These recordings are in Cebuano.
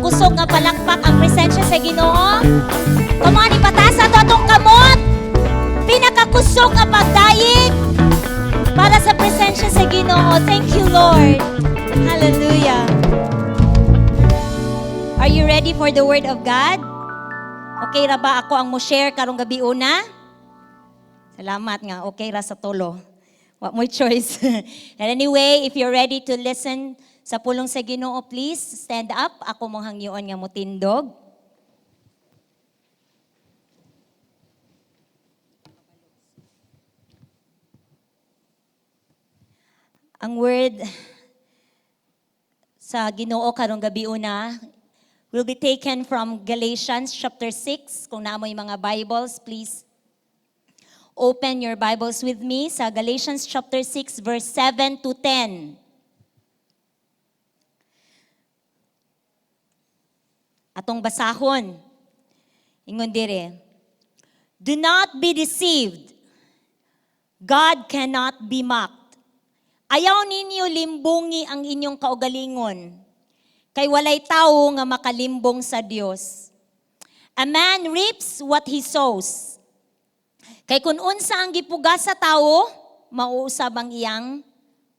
Pinakakusog nga palakpak ang presensya sa Ginoo? Come on, ipataas ato atong kamot. Pinakakusog nga pagdayeg para sa presensya sa Ginoo. Thank you, Lord. Hallelujah. Are you ready for the word of God? Okay ra ba ako ang mo share karong gabi una? Salamat nga, okay ra sa tulo. Wa mo'y choice. And anyway, if you're ready to listen sa pulong sa Ginoo, please stand up. Ako mong hangyoon nga motindog. Ang word sa Ginoo karong gabi una will be taken from Galatians chapter 6. Kung naa mo'y mga Bibles, please open your Bibles with me sa Galatians chapter 6 verse 7 to 10. Atong basahon. Ingon dire. Do not be deceived. God cannot be mocked. Ayaw ninyo limbungi ang inyong kaugalingon, kay walay tawo nga makalimbong sa Dios. A man reaps what he sows. Kay kung unsa ang gipugas sa tawo, mauusab ang iyang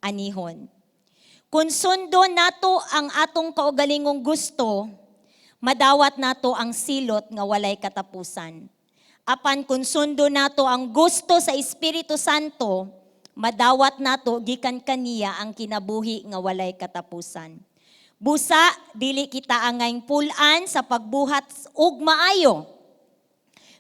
anihon. Kung sundon nato ang atong kaugalingong gusto, madawat nato ang silot nga walay katapusan. Apan kung sundon nato ang gusto sa Espiritu Santo, madawat nato gikan kaniya ang kinabuhi nga walay katapusan. Busa, dili kita angayng pul-an sa pagbuhat og maayo.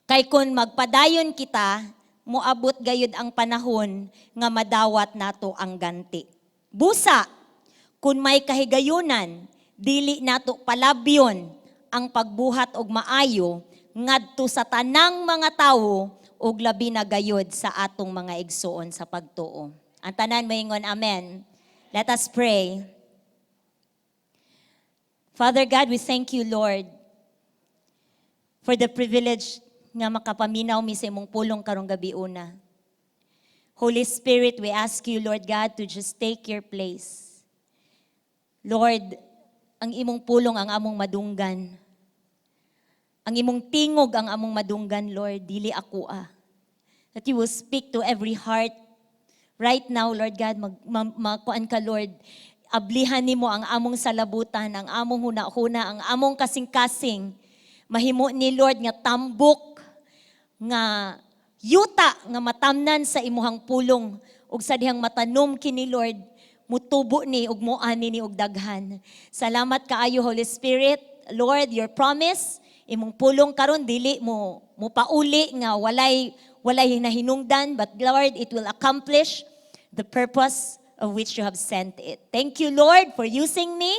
Kay kung magpadayon kita, moabot gayud ang panahon nga madawat nato ang ganti. Busa, kung may kahigayunan, dili nato palabyon ang pagbuhat og maayo ngadto sa tanang mga tawo ug labi na gayud sa atong mga igsuon sa pagtuo. Ang tanan moingon amen. Let us pray. Father God, we thank you, Lord, for the privilege nga makapaminaw mi sa imong pulong karong gabi una. Holy Spirit, we ask you, Lord God, to just take your place. Lord, ang imong pulong ang among madunggan. Ang imong tingog ang among madunggan, Lord, dili ako ah. That you will speak to every heart right now, Lord God, makuan ka, Lord. Ablihan nimo ang among salabutan, ang among huna-huna, ang among kasing-kasing. Mahimo ni Lord nga tambok, nga yuta, nga matamnan sa imuhang pulong. Ug sa dihang matanom kini, Lord, mutubo ni ug muani ni og daghan. Salamat kaayo, Holy Spirit. Lord, your promise, imong pulong karon dili mo mupauli nga walay nahinungdan, but Lord, it will accomplish the purpose of which you have sent it. Thank you, Lord, for using me.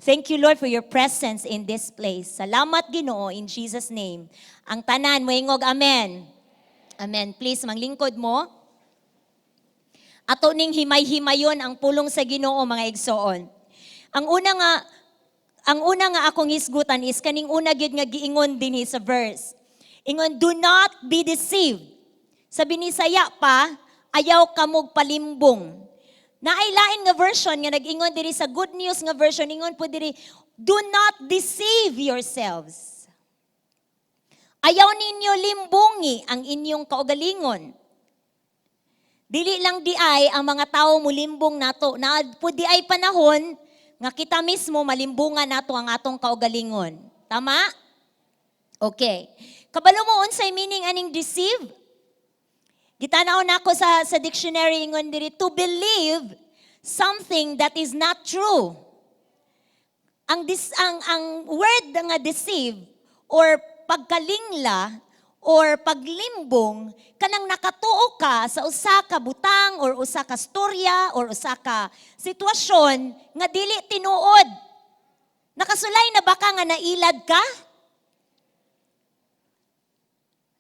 Thank you, Lord, for your presence in this place. Salamat, Ginoo, in Jesus' name. Ang tanan, moingog, amen. Amen. Please, manglingkod mo. Ato ning himay-himayon ang pulong sa Ginoo, mga igsoon. Ang una nga akong hisgutan is kaning una gyud nga giingon dinhi sa verse. Ingon, do not be deceived. Sa Binisaya pa, ayaw kamog palimbong. Naay lain nga version nga nag-ingon diri sa Good News nga version, ingon po diri, do not deceive yourselves. Ayaw ninyo limbungi ang inyong kaugalingon. Dili lang di ay ang mga tao mulimbong nato. Na po di ay panahon nga kita mismo malimbungan nato ang atong kaugalingon. Tama? Okay. Kabalo mo unsay meaning aning deceive? Gitanaw nako sa dictionary, ingon diri, to believe something that is not true. Ang word nga deceive or pagkalingla or paglimbong, kanang nakatuo ka sa usa ka butang or usa ka storya or usa ka sitwasyon nga dili tinuod. Nakasulay na ba ka nga nailad ka?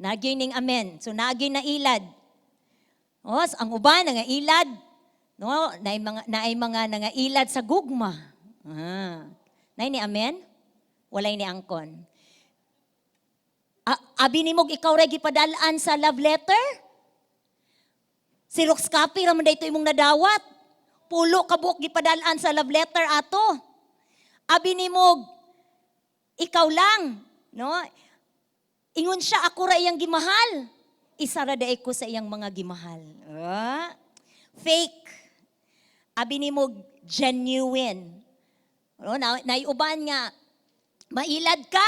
Nagyoy ning amen. So nagyoy nailad. Oh, ang uban nangailad. No, naay mga nangailad sa gugma. Ah. Nay ni amen? Walay ni angkon. Abi nimog ikaw ra gipadal-an sa love letter? Xerox copy ra man dayto imong nadawat. Pulo ka buok gipadal-an sa love letter ato. Abi nimog Ikaw lang, no? Ingon siya, "Ako ra iyang gimahal. Isa ra diay ko sa iyang mga gimahal." Ah, fake. Abi nimo genuine. No, naiuban nga mailad ka.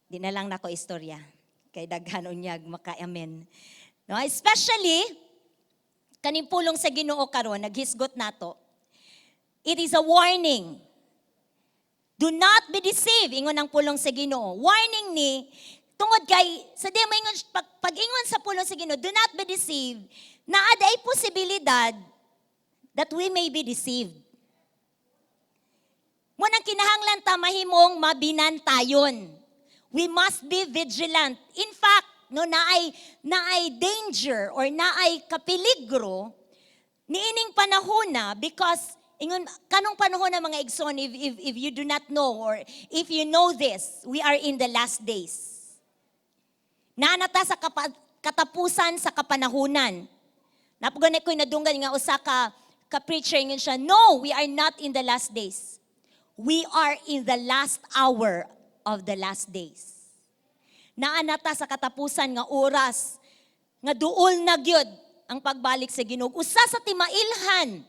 Di na lang nako istorya kay daghan unyag maka-amen. No, especially kaning pulong sa Ginoo karon naghisgot nato. It is a warning. "Do not be deceived," ingon ang pulong sa Ginoo. Warning ni tungod kay sa di maingon pag-ingon sa pulong sa Ginoo, "Do not be deceived," naa diay posibilidad that we may be deceived. Mao nang kinahanglan ta mahimong mabinantayon. We must be vigilant. In fact, no, naay danger or naay kapeligro niining panahon na because ingon kanong panahon na, mga igsoon, if you do not know or if you know this, we are in the last days. Naa na ta sa katapusan sa kapanahunan. Naa pa gani ko'y nadunggan nga usa ka preacher, ingon siya, "No, we are not in the last days. We are in the last hour of the last days." Naa na ta sa katapusan nga oras nga duol na gyud ang pagbalik sa Ginoo. Usa sa timailhan.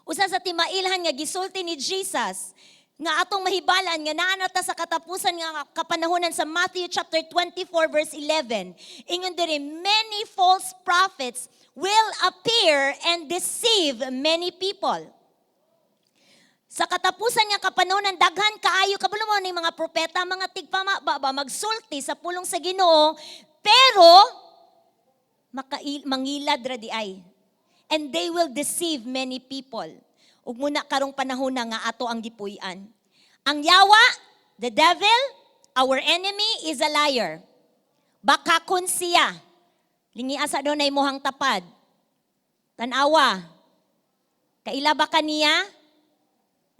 Usa sa timailhan nga gisulti ni Jesus nga atong mahibalan nga naa na ta sa katapusan nga kapanahonan sa Matthew chapter 24 verse 11. Ingon diri, "Many false prophets will appear and deceive many people." Sa katapusan nga kapanahonan, daghan kaayo, kabalo mo ni mga propeta, mga tigpama ba, ba magsulti sa pulong sa Ginoo, pero mangilad ra diay. And they will deceive many people. Ug mao na karong panahon na nga ato ang gipuy-an. Ang yawa, the devil, our enemy, is a liar. Bakakon siya. Lingi asa doon na imuhang tapad. Tanawa. Kaila ba kaniya?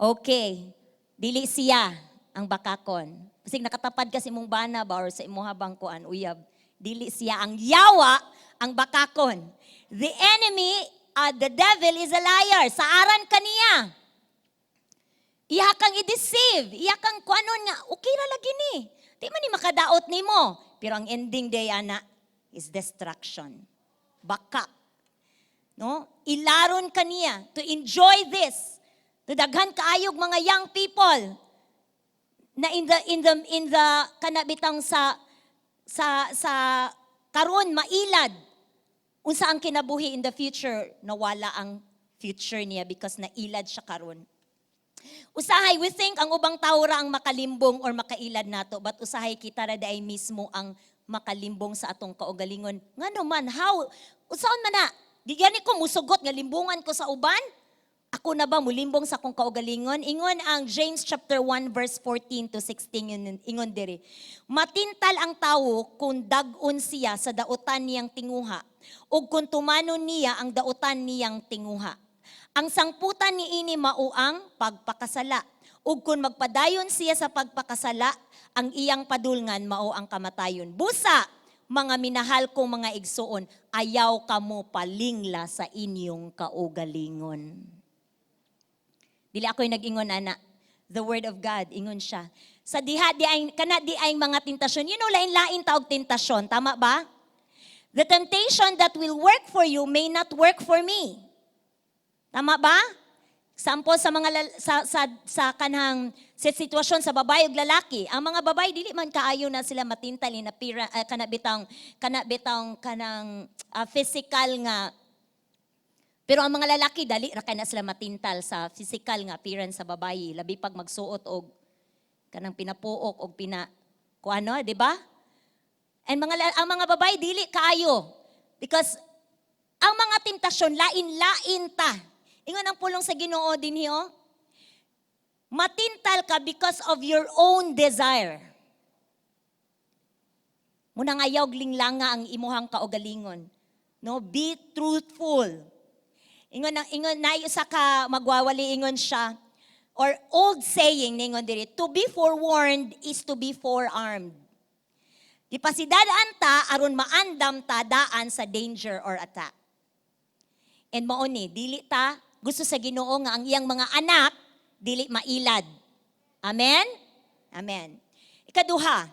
Okay. Dili siya ang bakakon. Kasi nakatapad ka sa imong bana ba or sa imong habang kuan uyab. Dili siya ang yawa ang bakakon. The enemy, the devil, is a liar. Saaran kaniya. Iya kang i-deceive. Iya kang kuanon nga, okay ra lagi ni. Di man ni makadaot nimo. Pero ang ending diay ana is destruction. Bakak. No? Ilaron kaniya to enjoy this. To daghan kaayog mga young people na in the kana bitang sa karon mailad unsa ang kinabuhi in the future, nawala ang future niya because nailad siya karon. Usahay we think ang ubang tao ra ang makalimbong or makailad nato, but usahay kita ra diay mismo ang makalimbong sa atong kaugalingon. Ngano man, how, unsaon man na? Di gani ko musugot nga limbungan ko sa uban. Ako na ba mulimbong sa akong kaugalingon? Ingon ang James chapter 1 verse 14 to 16, ingon diri. "Matintal ang tawo kung dag-on siya sa dautan niyang tinguha ug kung tumanon niya ang dautan niyang tinguha. Ang sangputan niini mao ang pagpakasala. Ug kung magpadayon siya sa pagpakasala, ang iyang padulngan mao ang kamatayon. Busa, mga minahal kong mga igsuon, ayaw kamo palingla sa inyong kaugalingon." Dili ako'y nag-ingon ana. The word of God, ingon siya. Sa diha di ay kana diay mga tentasyon. Lain-lain ta og tentasyon, tama ba? The temptation that will work for you may not work for me. Tama ba? Sample sa mga sa kanang sa sitwasyon sa babae ug lalaki. Ang mga babae, dili man kaayo na sila matintal na pira, kana bitang kanang physical nga. Pero ang mga lalaki, dali ra kay na sila matintal sa physical nga appearance sa babae, labi pag magsuot og kanang pinapuok og pina kuano, di ba? And ang mga babae, dili kaayo because ang mga tentasyon, lain-lain ta. Ingon ang pulong sa Ginoo dinhi oh. Matintal ka because of your own desire. Mao nang ayaw linglanga ang imuhang kaugalingon. No, be truthful. Ingon ang ingon na usa ka magwawali, ingon siya or old saying ningon diri, "To be forewarned is to be forearmed." Gipasidad-an ta aron maandam ta daan sa danger or attack. And mao ni, dili ta gusto sa Ginoo nga ang iyang mga anak dili mailad. Amen? Amen. Ikaduha,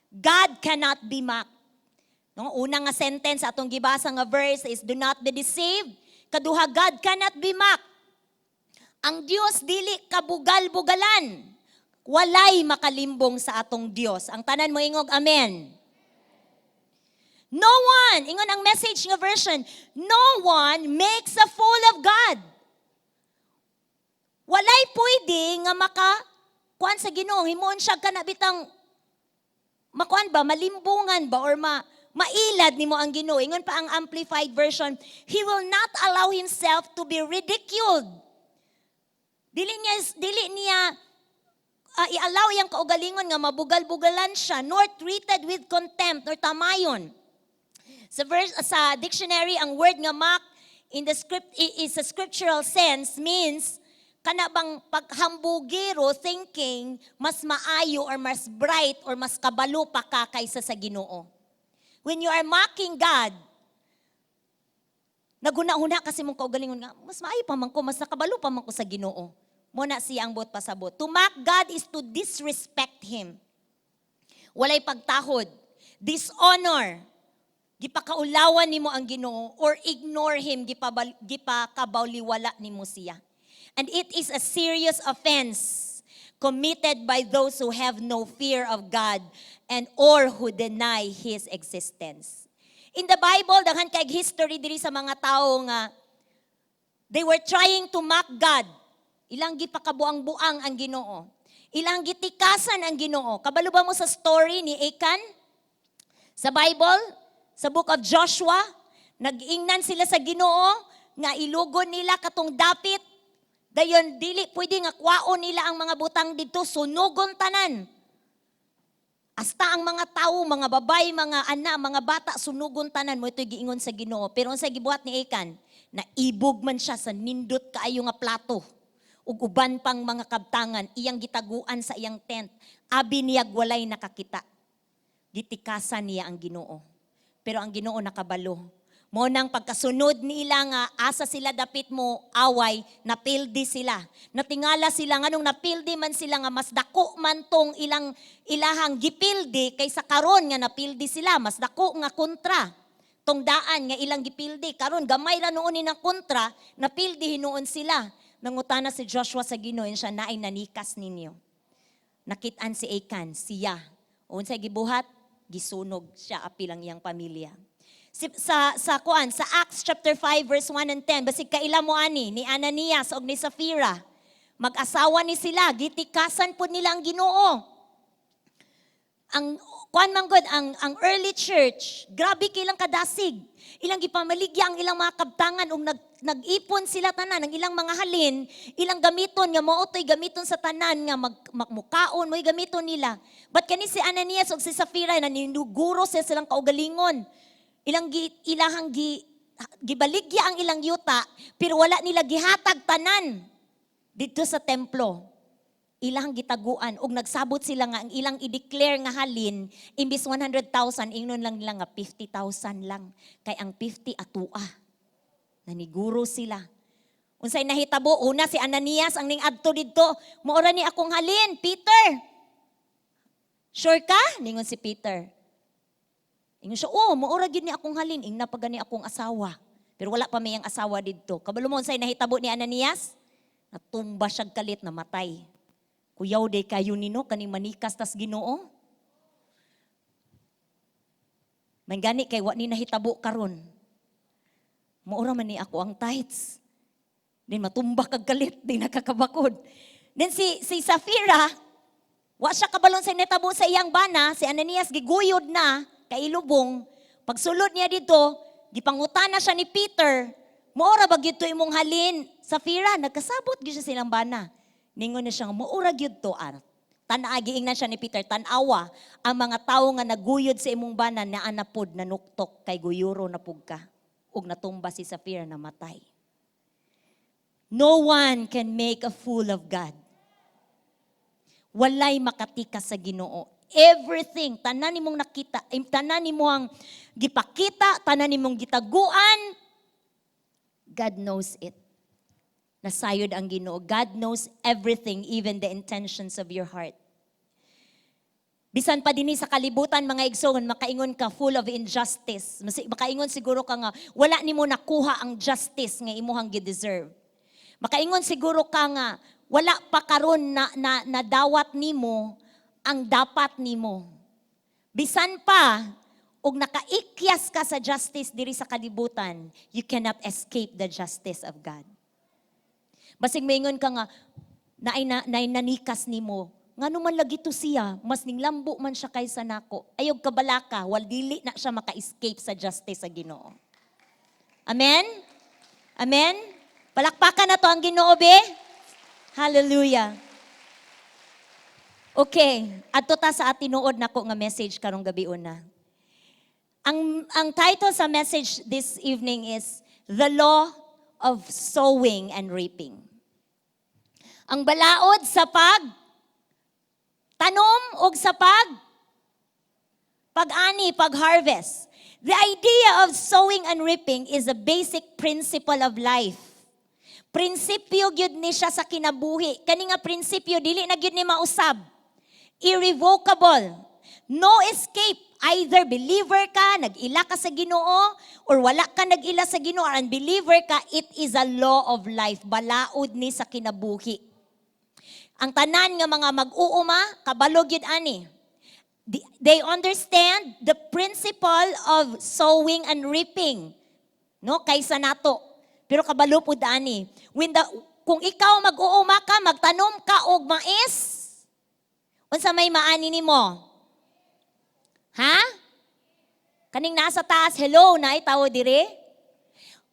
God cannot be mocked. No, una nga sentence atong gibasa nga verse is "Do not be deceived." Kaduha, God cannot be mocked. Ang Dios dili kabugal-bugalan. Walay makalimbong sa atong Dios. Ang tanan moingog, "Amen." No one, ingon ang Message nga version, no one makes a fool of God. Walay pwede nga maka kuan sa Ginoo, himuon siya kana bitang makuan ba, malimbungan ba or mailad nimo ang Ginoo. Ingon pa ang Amplified Version, He will not allow himself to be ridiculed. Dili niya i-allow yang kaugalingon nga mabugal-bugalan siya, nor treated with contempt nor tamayon. Sa verse, sa dictionary, ang word nga "mock" in the script is a scriptural sense means kana bang paghambugiro, thinking mas maayo or mas bright or mas kabalo pa ka kaysa sa Ginoo. When you are mocking God, naguna-huna kasi mong kaugalingon nga mas maayo pa man ko, mas nakabalo pa man ko sa Ginoo. Mao na siya ang buot pasabot. To mock God is to disrespect Him. Walay pagtahod, dishonor, gipakaulawan nimo ang Ginoo or ignore Him, gipakabawliwala nimo siya. And it is a serious offense committed by those who have no fear of God and or who deny His existence. In the Bible, daghan kay history diri sa mga tao nga they were trying to mock God. Ilang gipakabuang-buang ang Ginoo. Ilang gitikasan ang Ginoo. Kabalo ba mo sa story ni Achan? Sa Bible, sa Book of Joshua, nag-ingnan sila sa Ginoo nga ilugon nila katong dapit. Dayon dili pwede nga kwaon nila ang mga butang didto, sunugon tanan. Hasta ang mga tao, mga babay, mga ana, mga bata, sunugon tanan mao ito'y giingon sa Ginoo. Pero unsay gibuhat ni Achan? Naibog man siya sa nindot kaayo nga plato ug uban pang mga kabtangan iyang gitaguan sa iyang tent. Abi niyag walay nakakita. Gitikasan niya ang Ginoo. Pero ang Ginoo nakabalo. Mao nang pagkasunod nila nga asa sila dapit mo away, napildi sila. Natingala sila nganong napildi man sila nga mas dako man tong ilang ilahang gipildi kaysa karon nga napildi sila, mas dako nga kontra. Tong daan nga ilang gipildi karon gamay ra nuon ni ng kontra, napildi hinuon sila. Nangutana si Joshua sa Ginoo, siya naay nanikas ninyo. Nakitaan si Achan, siya. Unsay gibuhat? Gisunog siya apil ang iyang pamilya. Sa kuan, sa Acts chapter 5 verse 1 and 10, basig kaila mo ani ni Ananias og ni Sapphira. Mag-asawa ni sila, gitikasan pud nila ang Ginoo. Ang kuan man gud, ang early church, grabe kay ilang kadasig. Ilang gipamaligya ang ilang mga kabtangan ug nag-ipon sila tanan ang ilang mga halin, ilang gamiton nga mao to'y gamiton sa tanan nga magmukaon mo'y gamiton nila. But kani si Ananias ug si Sapphira, naniniguro sila silang kaugalingon. Ilang gi, ilahang gi, gibaligya ang ilang yuta pero wala nila gihatag tanan didto sa templo. Ilang gitaguan ug nagsabot sila nga ang ilang i-declare nga halin imbis 100,000, ingnon lang nila nga 50,000 lang kay ang 50 atua. Naniguro sila. Unsay nahitabo? Una, si Ananias ang ning adto didto. "Mao ra ni akong halin, Peter." "Sure ka?" ningon si Peter. Ingon siya, "Oh, mao ra gyud ni akong halin, ingna pa gani akong asawa." Pero wala pa may ang asawa didto. Kabalo mo unsay nahitabo ni Ananias? Natumba siya kalit, namatay. Kuyaw day kayo nino kaning manikas tas Ginoo. Man gani kay wa ni nahitabo karon. Mao ra man ni ako ang tithes. Din matumba kag kalit, di nakakabakod. Then si Sapphira, wa siya kabalon sa nitabo sa iyang bana, si Ananias giguyod na kay ilubong. Pagsulod niya dito, gipangutana siya ni Peter, "Mao ra ba gyud to imong halin, Sapphira?" Nagkasabot gyud siya silang bana. Ningon na siya, "Mao ra gyud to." Ah. Tan-awa, giingnan siya ni Peter, "Tan-awa, ang mga tawo nga naguyod sa imong bana naa na pod nanuktok kay guyuro na pug ka." Ug natumba si Sapphira, namatay. No one can make a fool of God. Walay makatikas sa Ginoo. Everything, tanan nimong nakita, tanan nimo ang gipakita, tanan nimong gitaguan, God knows it. Nasayod ang Ginoo. God knows everything, even the intentions of your heart. Bisan pa dinhi sa kalibutan, mga igsoon, makaingon ka full of injustice. Makaingon siguro ka nga wala nimo nakuha ang justice nga imuhang gi-deserve. Makaingon siguro ka nga wala pa karon na nadawat nimo ang dapat nimo. Bisan pa og nakaikyas ka sa justice diri sa kalibutan, you cannot escape the justice of God. Basig maingon ka nga naay nanikas nimo, ngano man lagi to siya, mas ninglambo man siya kaysa nako. Ayog kabalaka, wal dili na siya maka-escape sa justice sa Ginoo. Amen? Amen? Palakpakan nato ang Ginoo, be. Hallelujah. Okay, adto ta sa tinuod nako nga message karong gabi una. Ang title sa message this evening is "The Law of Sowing and Reaping." Ang balaod sa pag tanom og sa pag-ani, pag-harvest. The idea of sowing and reaping is a basic principle of life. Prinsipyo gyud ni siya sa kinabuhi. Kani nga prinsipyo dili na gyud ni mausab. Irrevocable. No escape. Either believer ka, nag-ila ka sa Ginoo, or wala ka nag-ila sa Ginoo, or unbeliever ka, it is a law of life. Balaod ni sa kinabuhi. Ang tanan nga mga mag-uuma, kabalo gyud ani. They understand the principle of sowing and reaping. No, kaysa nato. Pero kabalo pud ani. When the kung ikaw mag-uuma ka, magtanom ka og mais, unsa may maani nimo? Ha? Kaning nasa taas, hello, naay tawo dire?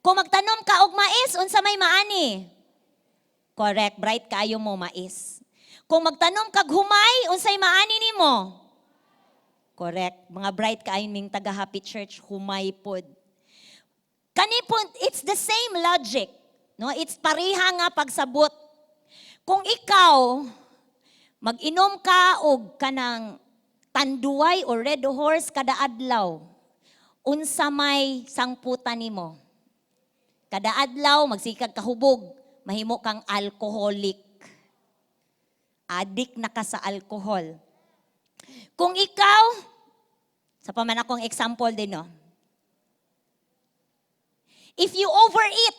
Kung magtanom ka og mais, unsa may maani? Correct, bright kaayo mo, mais. Kung magtanom kag humay, unsay maani nimo? Correct. Mga bright kaayo ming taga Happy Church, humay pod. Kani po, it's the same logic. No? It's pareha nga pagsabot. Kung ikaw, mag-inom ka og kanang Tanduay or Red Horse kada adlaw, unsa may sangputan nimo? Kada adlaw, magsikag kahubog, mahimo kang alcoholic. Adik na ka sa alcohol. Kung ikaw, sa pa man akong example din, no? If you overeat,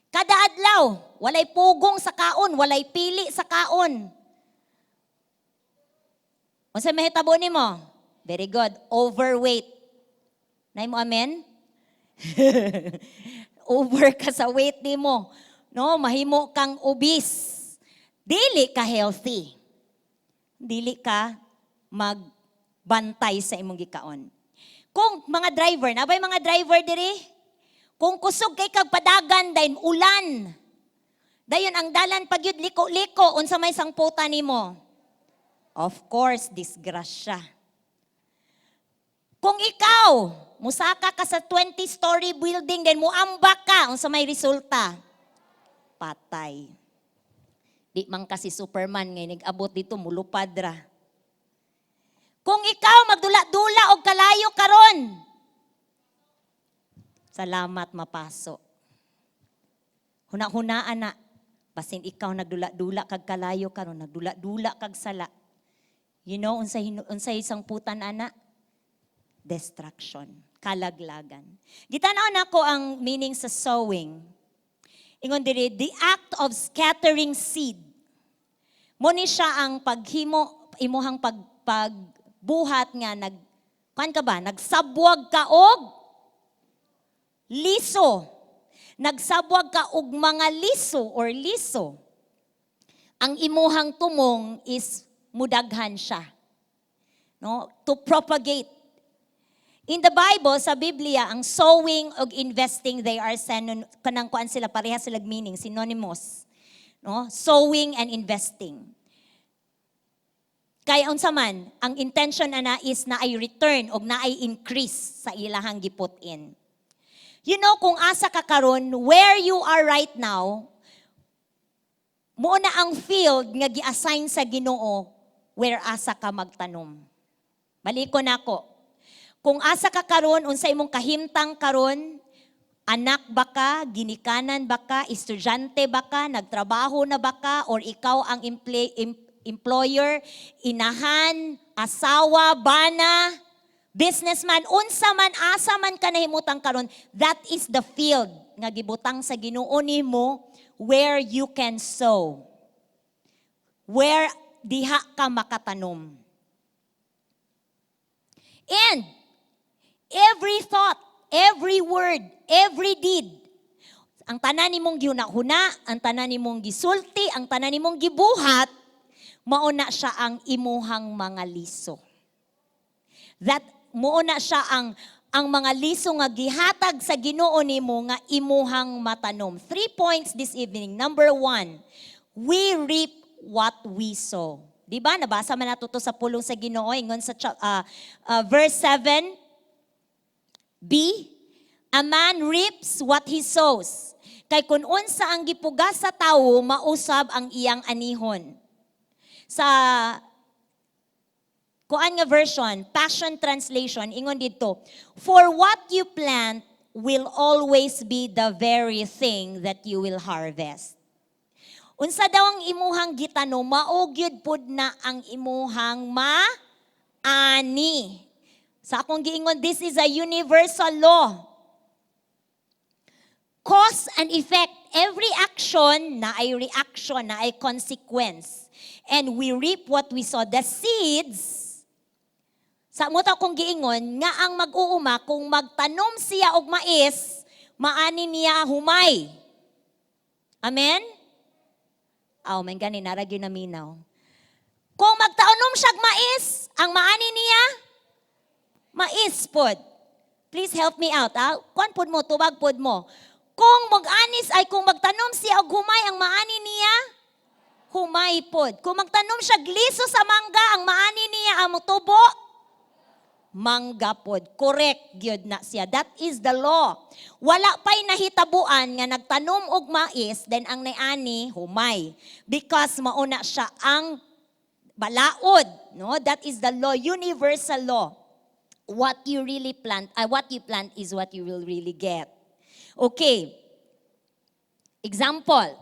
kada adlaw, walay pugong sa kaon, walay pili sa kaon. Unsa mahitabo nimo? Very good. Overweight. Nay mo amen? Over ka sa weight nimo. No, mahimo kang obese. Dili ka healthy. Dili ka magbantay sa imong gikaon. Kung mga driver, nabay mga driver diri? Kung kusog kay kag padagan dayon ulan. Dayon ang dalan pagyud liko-liko, unsa may sangputan nimo? Of course, disgrasya. Kung ikaw, musaka ka sa 20-story building, then muambak ka, unsa may resulta? Patay. Di man kasi Superman ngay nag-abot dito, mulupad ra. Kung ikaw magdula-dula og kalayo karon, salamat mapaso. Huna-hunaan na, basin ikaw nagdula-dula kag kalayo karon, nagdula-dula kag sala. You know, unsay sangputan ana? Destruction, kalaglagan. Gitanaw nako ang meaning sa sowing. Ingon diri, the act of scattering seed. Mo ni siya ang paghimo, imuhang pagbuhat nga nag kuan ka ba, nagsabwag ka og liso. Nagsabwag ka og mga liso or liso. Ang imuhang tumong is mudaghan siya. No? To propagate. In the Bible, sa Biblia, ang sowing ug investing, they are kanang kuan sila, pareha sila meaning, synonymous. No? Sowing and investing. Kaya unsa man, ang intention ana is naay return og naay increase sa ilahang giput in. You know kung asa ka karon, where you are right now, mo na ang field nga gi-assign sa Ginoo where asa ka magtanom. Baliko nako. Kung asa ka karon, unsa imong kahimtang karon, Anak ba ka, ginikanan ba ka, estudyante ba ka, nagtrabaho na ba ka, or ikaw ang employer, inahan, asawa, bana, businessman, unsa man, asa man ka nahimutang karon, that is the field nga gibutang sa Ginoo nimo where you can sow. Where diha ka makatanom. And every thought, every word, every deed, ang tanan nimong gihuna-huna, ang tanan nimong gisulti, ang tanan nimong gibuhat, mao na siya ang imuhang mga liso. That mao na siya ang mga liso nga gihatag sa Ginoo nimo nga imuhang matanom. Three points this evening. Number one, we reap what we sow. Di ba? Nabasa man nato to sa pulong sa Ginoo ingon sa verse 7 B, "A man reaps what he sows." Kay kung unsa ang gipugas sa tawo, mausab ang iyang anihon. Sa kuan nga version, Passion Translation, ingon dito, "For what you plant will always be the very thing that you will harvest." Unsa daw ang imuhang gitanom, mao gyud pud na ang imuhang maani. Sa akong giingon, this is a universal law. Cause and effect. Every action naay reaction, naay consequence. And we reap what we sow. The seeds, sa mao to akong giingon, nga ang mag-uuma, kung magtanom siya og mais, maani niya humay. Amen? Aw, man gani, naa ra gyud naminaw. Kung magtanom siya'g mais, ang maani niya, mais pod. Please help me out. Ah? Kuan pod mo, tubag pod mo. Kung mag-anis ay kung magtanom siya og humay, ang maani niya, humay pod. Kung magtanom siya liso sa mangga, ang maani niya ang mutubo, mangga pod. Correct gyud na siya. That is the law. Wala pa'y nahitabuan nga nagtanom og mais, then ang naani humay. Because mao na siya ang balaod, no? That is the law, universal law. What you really plant, what you plant is what you will really get. Okay. Example.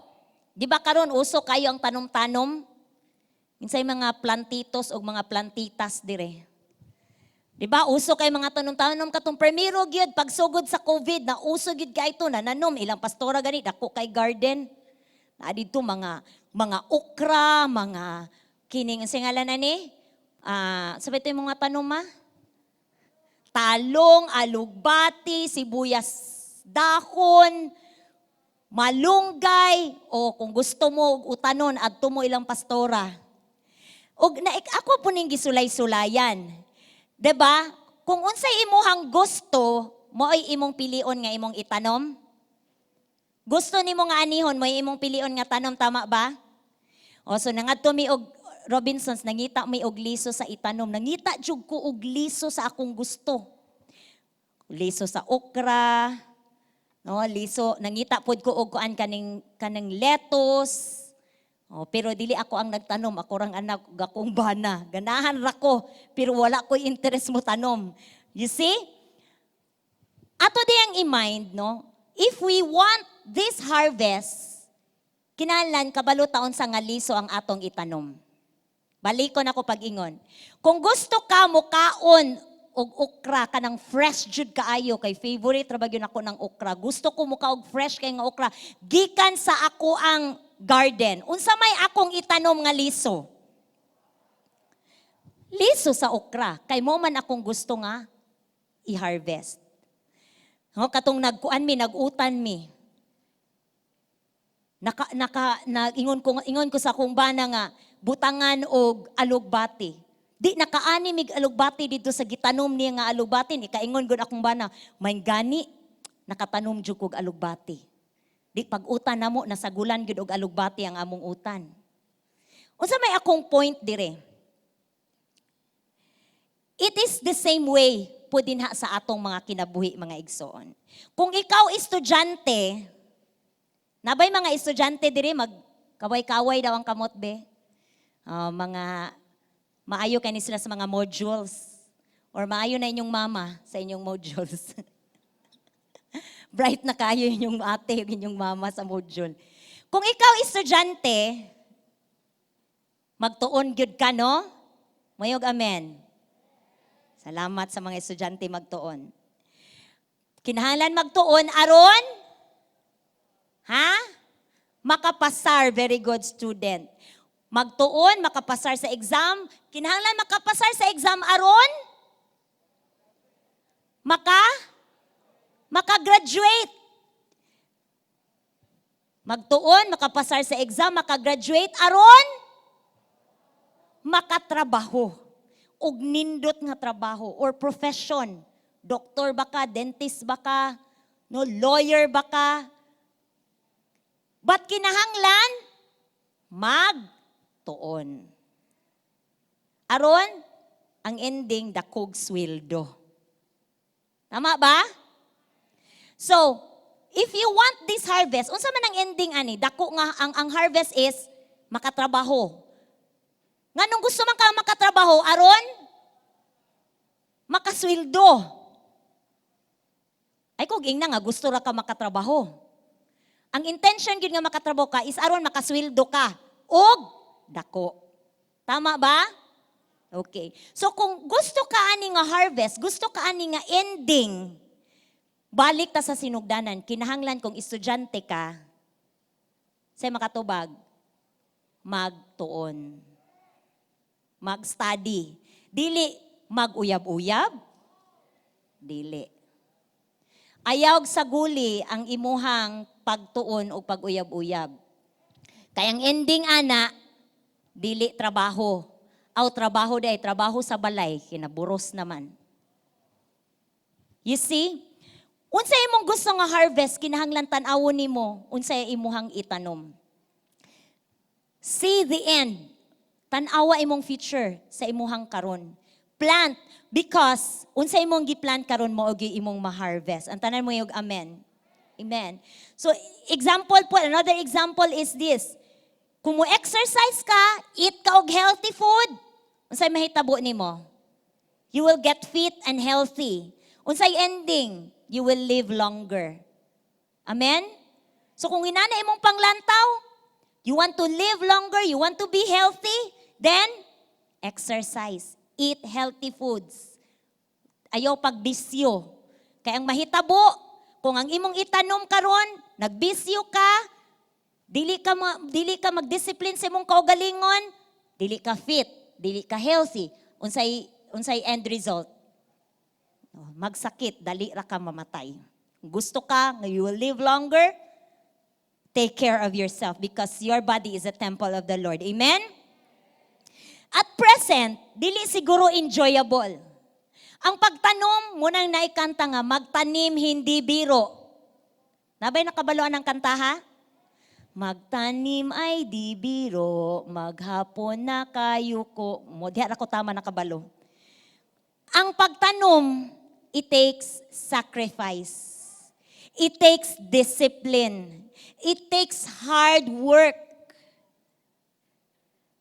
Di ba karon uso kayo ang tanom-tanom? Minsay mga plantitos o mga plantitas dire. Di ba? Uso kay mga tanom-tanom katong primero gyud pagsugod sa COVID na uso gyud kay ito nanom ilang pastora gani dako kay garden. Na didto mga okra, mga kining ang ngalan na ni? Ah, sabay ito yung mga tanom ma? Talong, alugbati, sibuyas dahon, malunggay, o kung gusto mo utanon, adto mo ilang pastora. Og na ako po ning gisulay-sulayan. 'Di ba? Kung unsay imuhang gusto, mao'y imong pilion nga imong itanom. Gusto nimo nga anihon, mao'y imong pilion nga tanom, tama ba? O so nangadto mi og Robinsons, nangita mi og liso sa itanom. Nangita jud ko og liso sa akong gusto. Liso sa okra, no, liso, nangita pod ko og kuan kaning kanang lettuce. Oh, pero dili ako ang nagtanom, ako rang anak ug akong bana. Ganahan ra ko, pero wala ko interest mo tanom. You see? Ato di ang i-mind, no? If we want this harvest, kinahanglan kabalo ta unsa nga liso ang atong itanom. Balikon ako pag-ingon. Kung gusto ka mukaon og okra kanang fresh jud kaayo kay favorite ra ba gyud ako ng okra. Gusto ko muka og fresh kay nga okra gikan sa ako ang garden. Unsa may akong itanom nga liso? Liso sa okra kay mao man akong gusto nga i-harvest. No, katong nagkuan mi, nag-utan mi. Naka naka na ingon ko sa akong bana nga butangan og alugbati. Di nakaani mig alugbati dito sa gitanom niya nga alugbati ni kaingon gud akong bana, may gani nakatanom jud kog alugbati. Di pag utan namo nasagulan gyud og alugbati ang among utan. Unsa may akong point dire? It is the same way po dinha sa atong mga kinabuhi, mga igsoon. Kung ikaw estudyante, nabay mga estudyante dire, mag kaway-kaway daw ang kamot be. Ah, mga maayo kay ni sila sa mga modules or maayo na inyong mama sa inyong modules. Bright na kaayo inyong ate, inyong mama sa module. Kung ikaw estudyante, magtuon gyud ka, no? Mayog amen. Salamat sa mga estudyante magtuon. Kinahanglan magtuon aron ha? Makapasar, very good student. Magtuon, makapasar sa exam. Kinahanglan makapasar sa exam aron makagraduate. Magtuon, makapasar sa exam, makagraduate aron makatrabaho. Og nindot nga trabaho or profession. Doktor ba ka, dentist ba ka, no, lawyer ba ka? But kinahanglan magtuon. Aron ang ending, dakog sweldo. Tama ba? So, if you want this harvest, unsa man ang ending ani? Dako nga ang harvest is makatrabaho. Nganong gusto man ka makatrabaho? Aron makasweldo. Ay kog ingna nga gusto ra ka makatrabaho. Ang intention gyud nga makatrabaho ka is aron makasweldo ka og dako. Tama ba? Okay. So kung gusto ka ani nga harvest, gusto ka ani nga ending, balik ta sa sinugdanan, kinahanglan kung estudyante ka, sa makatubag, magtuon. Mag-study. Dili mag-uyab-uyab. Dili. Ayaw saguli ang imuhang pagtuon o pag-uyab-uyab. Kay ang ending ana, dili trabaho. Aw trabaho day, trabaho sa balay, kinaburos naman. You see? Unsa imong gusto nga harvest, kinahanglan tan-awon nimo unsa imuhang itanom. See the end. Tan-awa imong future sa imuhang karon. Plant because unsa imong giplant karon, mao gyud imong ma-harvest. Ang tanan mo yung amen. Amen. So example po, another example is this. Kung mo exercise ka, eat ka og healthy food, unsay mahitabo nimo? You will get fit and healthy. Unsay ending? You will live longer. Amen? So kung inana imong panglantaw, you want to live longer, you want to be healthy, then exercise, eat healthy foods. Ayaw pagbisyo. Kay ang mahitabo, kung ang imong itanom karon, nagbisyo ka, dili ka magdiscipline sa imong kaugalingon, dili ka fit, dili ka healthy. Unsay end result? Oh, magsakit, dali ra ka mamatay. Gusto ka nga you will live longer, take care of yourself because your body is a temple of the Lord. Amen? At present, dili siguro enjoyable. Ang pagtanom, munang naikanta nga, "Magtanim hindi biro." Nabay nakabaluan ng kanta, ha? Magtanim ay di biro, maghapon na kayuko. Mo, diha ra ko tama nakabalo. Ang pagtanom, it takes sacrifice. It takes discipline. It takes hard work.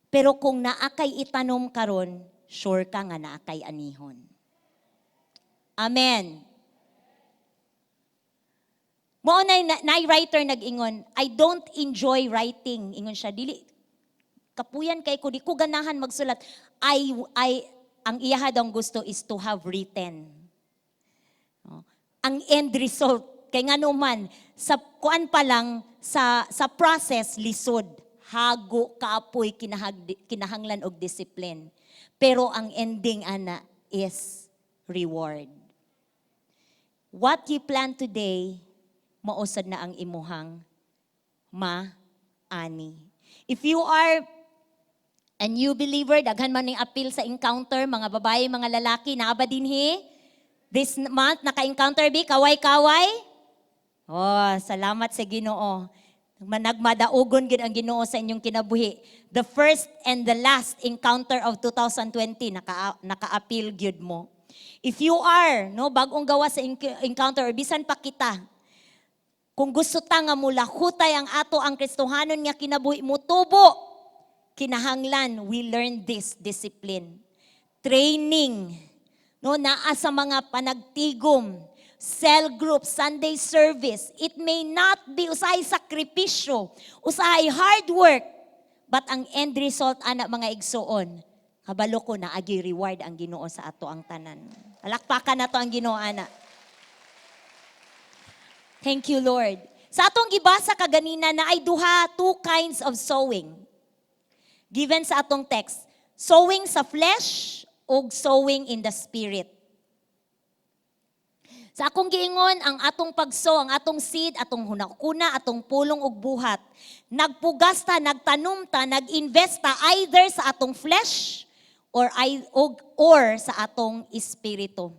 Pero kung naa kay itanom karon, sure ka nga naa kay anihon. Amen. Mao na writer nag-ingon, "I don't enjoy writing." Ingon siya, "Dili kapuyan kay ko, di ko ganahan magsulat." I ang iyaha daw gusto is to have written. No? Ang end result, kay ngano man sa kuan pa lang, sa process, lisod, hago, kaapoy, kinahanglan og discipline. Pero ang ending ana is reward. What you plan today, mao sad na ang imuhang ma-ani. If you are a new believer, daghan man ning appeal sa encounter, mga babae, mga lalaki, naa ba dinhi? This month, naka-encounter bi? Kaway-kaway? Oh, salamat sa Ginoo. Nagmadaugon gid ang Ginoo sa inyong kinabuhi. The first and the last encounter of 2020, naka-appeal gyud mo. If you are, no, bagong gawa sa encounter or bisan pa kita, kung gusto ta nga mulahutay ang ato ang Kristohanon nga kinabuhi, mutubo, kinahanglan we learn this discipline. Training, no, naa sa mga panagtigom. Cell group, Sunday service. It may not be usahay sakripisyo, usahay hard work, but ang end result ana, mga igsuon, kabalo ko naa gyuy reward ang Ginoo sa atoang tanan. Palakpakan nato ang Ginoo ana. Thank you, Lord. Sa atong gibasa kaganina naay duha, two kinds of sowing. Given sa atong text, sowing sa flesh ug sowing in the spirit. Sa akong giingon, ang atong pagsow, ang atong seed, atong hunakuna, atong pulong ug buhat. Nagpugas ta, nagtanom ta, nag-invest ta either sa atong flesh or sa atong espiritu.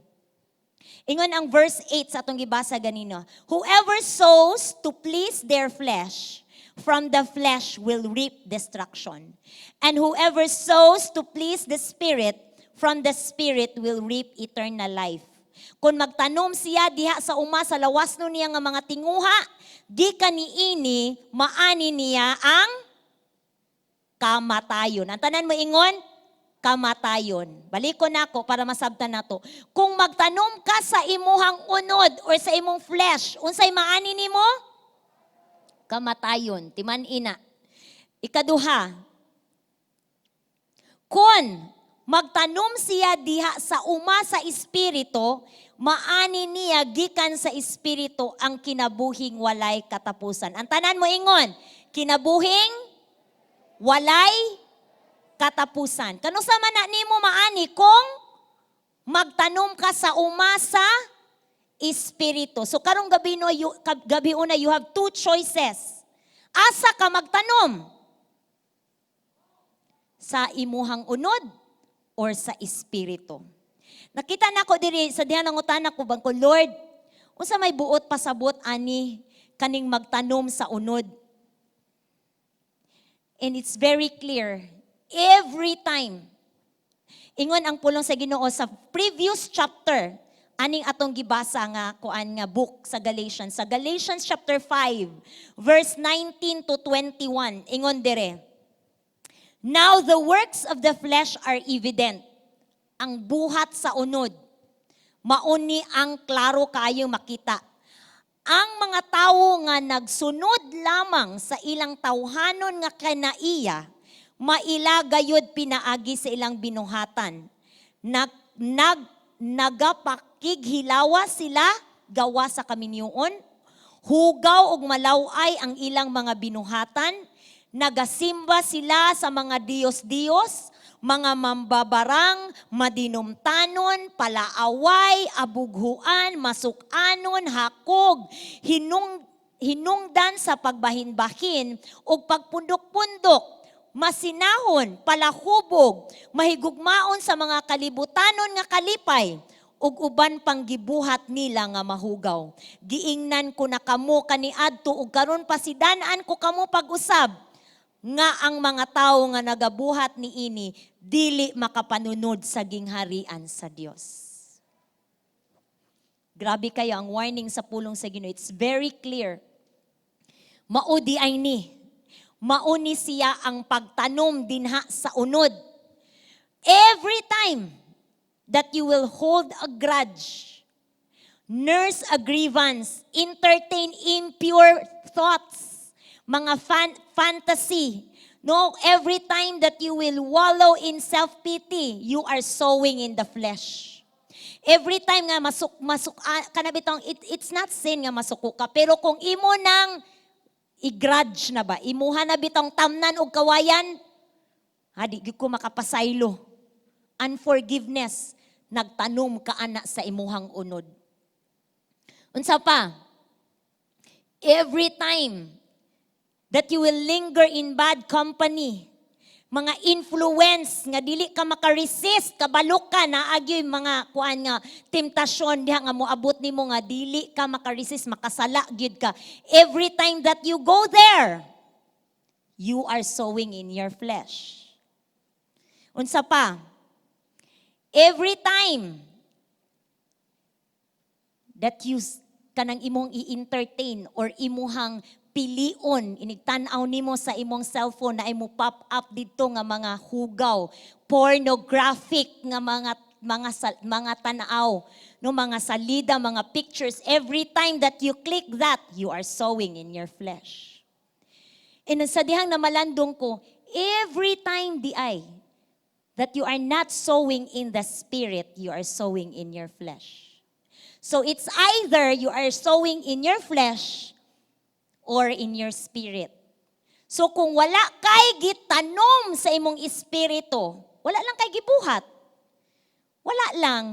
Ingon ang verse 8 sa atong gibasa ganino: "Whoever sows to please their flesh, from the flesh will reap destruction. And whoever sows to please the Spirit, from the Spirit will reap eternal life." Kung magtanom siya diha sa uma sa lawas no niya nga mga tinguha, gikan niini maani niya ang kamatayon. Ang tanan mo ingon, kamatayon. Balikon nako para masabtan nato. Kung magtanom ka sa imuhang unod or sa imong flesh, unsay maani nimo? Kamatayon. Timan ina. Ikaduha, kung magtanom siya diha sa uma sa espiritu, maani niya gikan sa espiritu ang kinabuhing walay katapusan. Ang tanan mo ingon, kinabuhing walay katapusan. Kanusa man na nimo maani kung magtanom ka sa uma sa espiritu? So karong gabi no, you, gabi una, you have two choices. Asa ka magtanom? Sa imuhang unod or sa espiritu? Nakita nako diri sa diha, nangutana ko bang ko, "Lord, unsa may buot pasabot ani kaning magtanom sa unod?" And it's very clear. Every time. Ingon ang pulong sa Ginoo sa previous chapter, aning atong gibasa nga kuan nga book sa Galatians. Sa Galatians chapter 5, verse 19 to 21, ingon dire: "Now the works of the flesh are evident." Ang buhat sa unod, mauni ang klaro kayo makita. Ang mga tawo nga nagsunod lamang sa ilang tawhanon nga kanaiya, maila gayud pinaagi sa ilang binuhatan. Nag, nag, nagapakighilawa sila gawa sa kaminyoon, hugaw ug malaway ang ilang mga binuhatan, nagasimba sila sa mga diyos-diyos, mga mambabarang, madinumtanon, palaaway, abughuan, masukanon, hakog, hinungdan sa pagbahin-bahin ug pagpundok-pundok, masinahon, palahubog, mahigugmaon sa mga kalibutanon nga kalipay, ug uban pang gibuhat nila nga mahugaw. Giingnan ko na kamo kaniadto ug karon pasidan-an ko kamo pag-usab nga ang mga tawo nga nagabuhat niini dili makapanunod sa gingharian sa Dios." Grabe kayo ang warning sa pulong sa Ginoo. It's very clear. Mao diay ni. Mao ni siya ang pagtanom dinha sa unod. Every time that you will hold a grudge, nurse a grievance, entertain impure thoughts, mga fantasy, no, every time that you will wallow in self-pity, you are sowing in the flesh. Every time nga masuk masuk ah, kana bitong it's not sin nga masuko ka, pero kung imo nang i-grudge na ba, imuha na bitong tamnan og kawayan, ha, di gyud ko makapasaylo. Unforgiveness, nagtanom ka ana sa imuhang unod. Unsa pa? Every time that you will linger in bad company, mga influence nga dili ka maka-resist, kabalo ka naa gyoy mga kuan nga temptasyon diha nga moabot nimo nga dili ka maka-resist, makasala gyud ka. Every time that you go there, you are sowing in your flesh. Unsa pa? Every time that you kanang imong i-entertain or imuhang pilion, inigtan-aw nimo sa imong cellphone na imo pop up didto nga mga hugaw, pornographic nga mga mga tan-aw, no, mga salida, mga pictures. Every time that you click that, you are sowing in your flesh. And sa dihang namalandong ko, every time diay that you are not sowing in the spirit, you are sowing in your flesh. So it's either you are sowing in your flesh or in your spirit. So kung wala kay gitanom sa imong espiritu, wala lang kay gibuhat. Wala lang.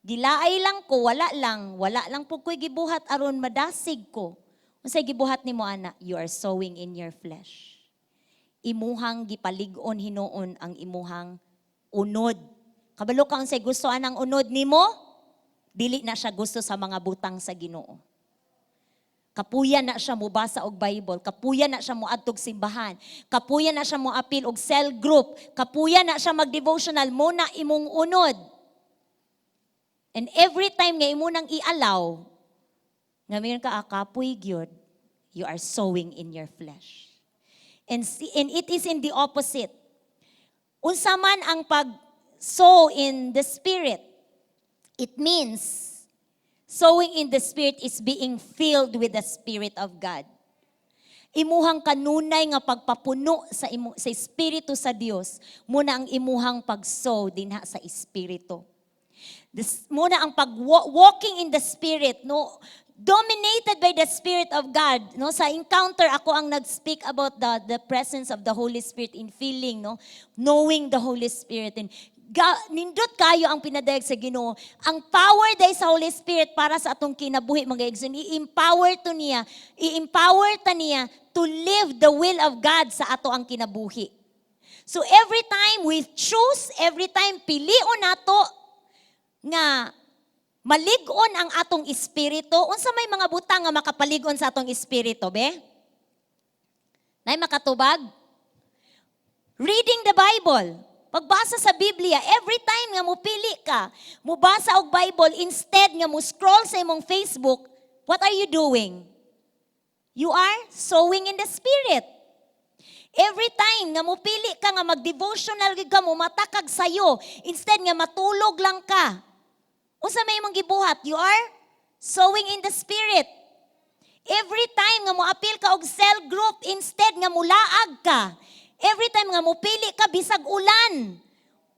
Gilaay lang ko, wala lang. Wala lang po ko'y gibuhat aron madasig ko. Unsay gibuhat nimo ana? You are sowing in your flesh. Imuhang gipalig-on hinuon ang imuhang unod. Kabalo ka unsay gusto anang unod nimo? Dili na siya gusto sa mga butang sa Ginoo. Kapuya na siya mobasa og Bible, kapuya na siya moadtog simbahan, kapuya na siya moapil og cell group, kapuya na siya mag-devotional, mao na imong unod. And every time nga imo nang i-allow, nga mayon ka akapoy gyud, you are sowing in your flesh. And, see, and it is in the opposite. Unsa man ang pag sow in the spirit, it means sowing in the spirit is being filled with the Spirit of God. Imuhang kanunay nga pagpapuno sa espiritu sa Dios, mao na ang imuhang pag-sow dinha sa espiritu. Mao na ang pag walking in the spirit, no, dominated by the Spirit of God, no? Sa encounter, ako ang nag-speak about the presence of the Holy Spirit in feeling, no, knowing the Holy Spirit, and nindot kayo ang pinadayag sa Ginoo. Ang power diay sa Holy Spirit para sa atong kinabuhi, mga igsoon, i-empower to niya, i-empower ta niya to live the will of God sa ato ang kinabuhi. So every time we choose, every time pilion nato nga malig-on ang atong espiritu, unsa may mga butang nga makapalig-on sa atong espiritu, be? Nay makatubag? Reading the Bible. Pagbasa sa Biblia, every time nga mupili ka, mubasa og Bible instead nga mo scroll sa imong Facebook, what are you doing? You are sowing in the spirit. Every time nga mupili ka nga mag-devotional gyud ka, mumatakag sayo, instead nga matulog lang ka. Unsa may imong gibuhat? You are sowing in the spirit. Every time nga moapil ka og cell group instead nga mulaag ka. Every time nga mupili ka bisag ulan,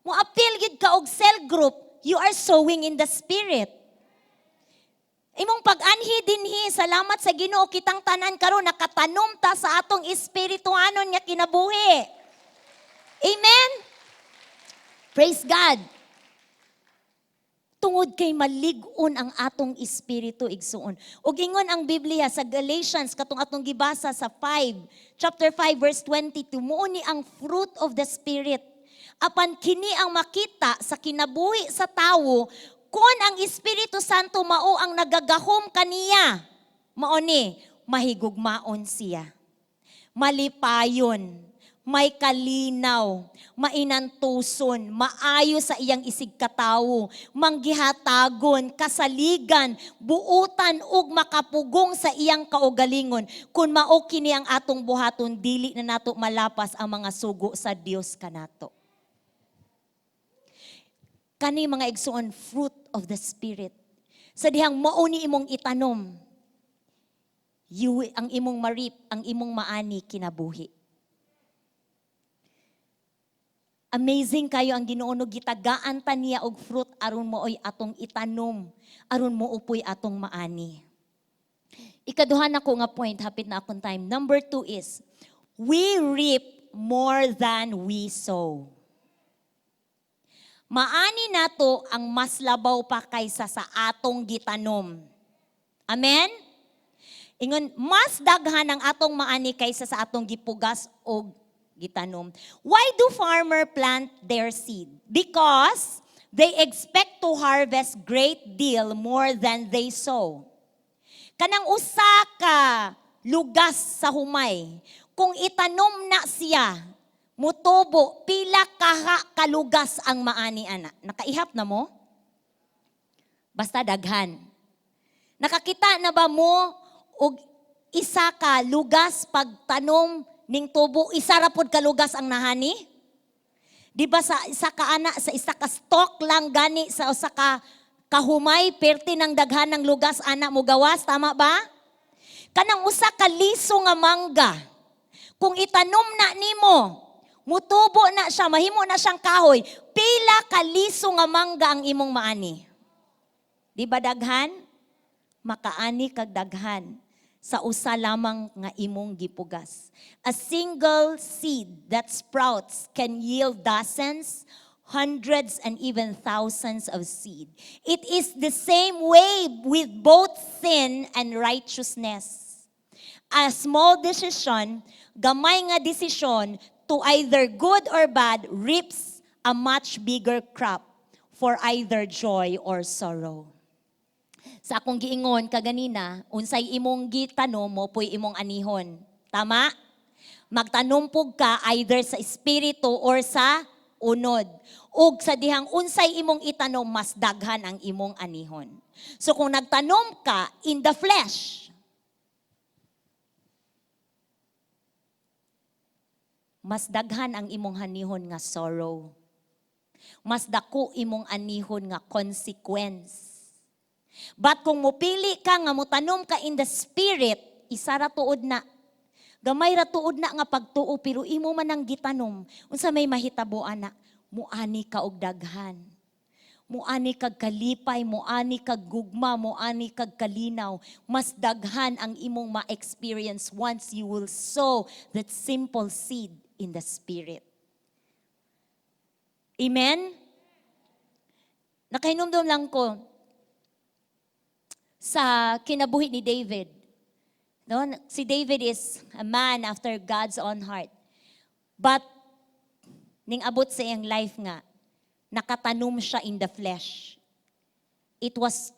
moapil gyud ka og cell group, you are sowing in the spirit. Imong pag-anhi dinhi, salamat sa Ginoo, kitang tanan karon nakatanom ta sa atong espirituhanon nga kinabuhi. Amen. Praise God. Tungod kay malig-on ang atong espiritu, igsuon. Ug ingon ang Biblia sa Galatians, katong atong gibasa sa 5, chapter 5 verse 22, mao ni ang fruit of the spirit. Apan kini ang makita sa kinabuhi sa tawo kung ang Espiritu Santo mao ang nagagahom kaniya. Mao ni mahigugmaon siya, malipayon, may kalinaw, mainantuson, maayo sa iyang isigkatawo, manggihatagon, kasaligan, buutan ug makapugong sa iyang kaugalingon. Kung mao kini ang atong buhaton, dili na nato malapas ang mga sugo sa Dios kanato. Kani, mga igsoon, fruit of the spirit. Sa dihang mao ni imong itanom, ang imong ma-reap, ang imong maani kinabuhi. Amazing kayo ang Ginoo no, gitagaan ta niya og fruit aron maoy atong itanom, aron mao poy atong maani. Ikaduha nako nga point, hapit na akong time. Number 2 is, we reap more than we sow. Maani nato ang mas labaw pa kaysa sa atong gitanom. Amen? Ingon, mas daghan ang atong maani kaysa sa atong gipugas og gitanom. Why do farmer plant their seed? Because they expect to harvest great deal more than they sow. Kanang usa ka lugas sa humay, kung itanom na siya, mutubo, pila kaha kalugas ang maani ana? Nakaihap na mo? Basta daghan. Nakakita na ba mo og isa ka lugas, pagtanom ning tubo, isa ra pod ka lugas ang nahani? Di ba sa isa ka ana, sa isa ka stalk lang gani sa usa ka kahumay, perti ng daghan ng lugas ana mo gawas, tama ba? Kanang usa ka liso nga mangga, kung itanom na nimo, mutubo na siya, mahimo na siyang kahoy, pila ka liso nga mangga ang imong maani? Di ba daghan? Makaani kag daghan sa usa lamang nga imong gipugas. A single seed that sprouts can yield dozens, hundreds, and even thousands of seed. It is the same way with both sin and righteousness. A small decision, gamay nga desisyon to either good or bad, reaps a much bigger crop for either joy or sorrow. Sa akong giingon kaganina, unsay imong gitanom mao poy imong anihon. Tama? Magtanom pug ka either sa espiritu or sa unod. Ug sa dihang unsay imong itanom, mas daghan ang imong anihon. So kung nagtanom ka in the flesh, mas daghan ang imong anihon nga sorrow. Mas dako imong anihon nga consequence. But kung mupili ka nga mutanom ka in the spirit, isa ra tuod na. Gamay ra tuod na nga pagtuo, pero imo man ang gitanom. Unsa may mahitabo ana? Muani ka og daghan. Muani kag kalipay, muani kag gugma, muani kag kalinaw. Mas daghan ang imong ma-experience once you will sow that simple seed in the spirit. Amen? Nakahinumdum lang ko sa kinabuhi ni David. No? Si David is a man after God's own heart. But ning abot sa iyang life nga, nakatanom siya in the flesh. It was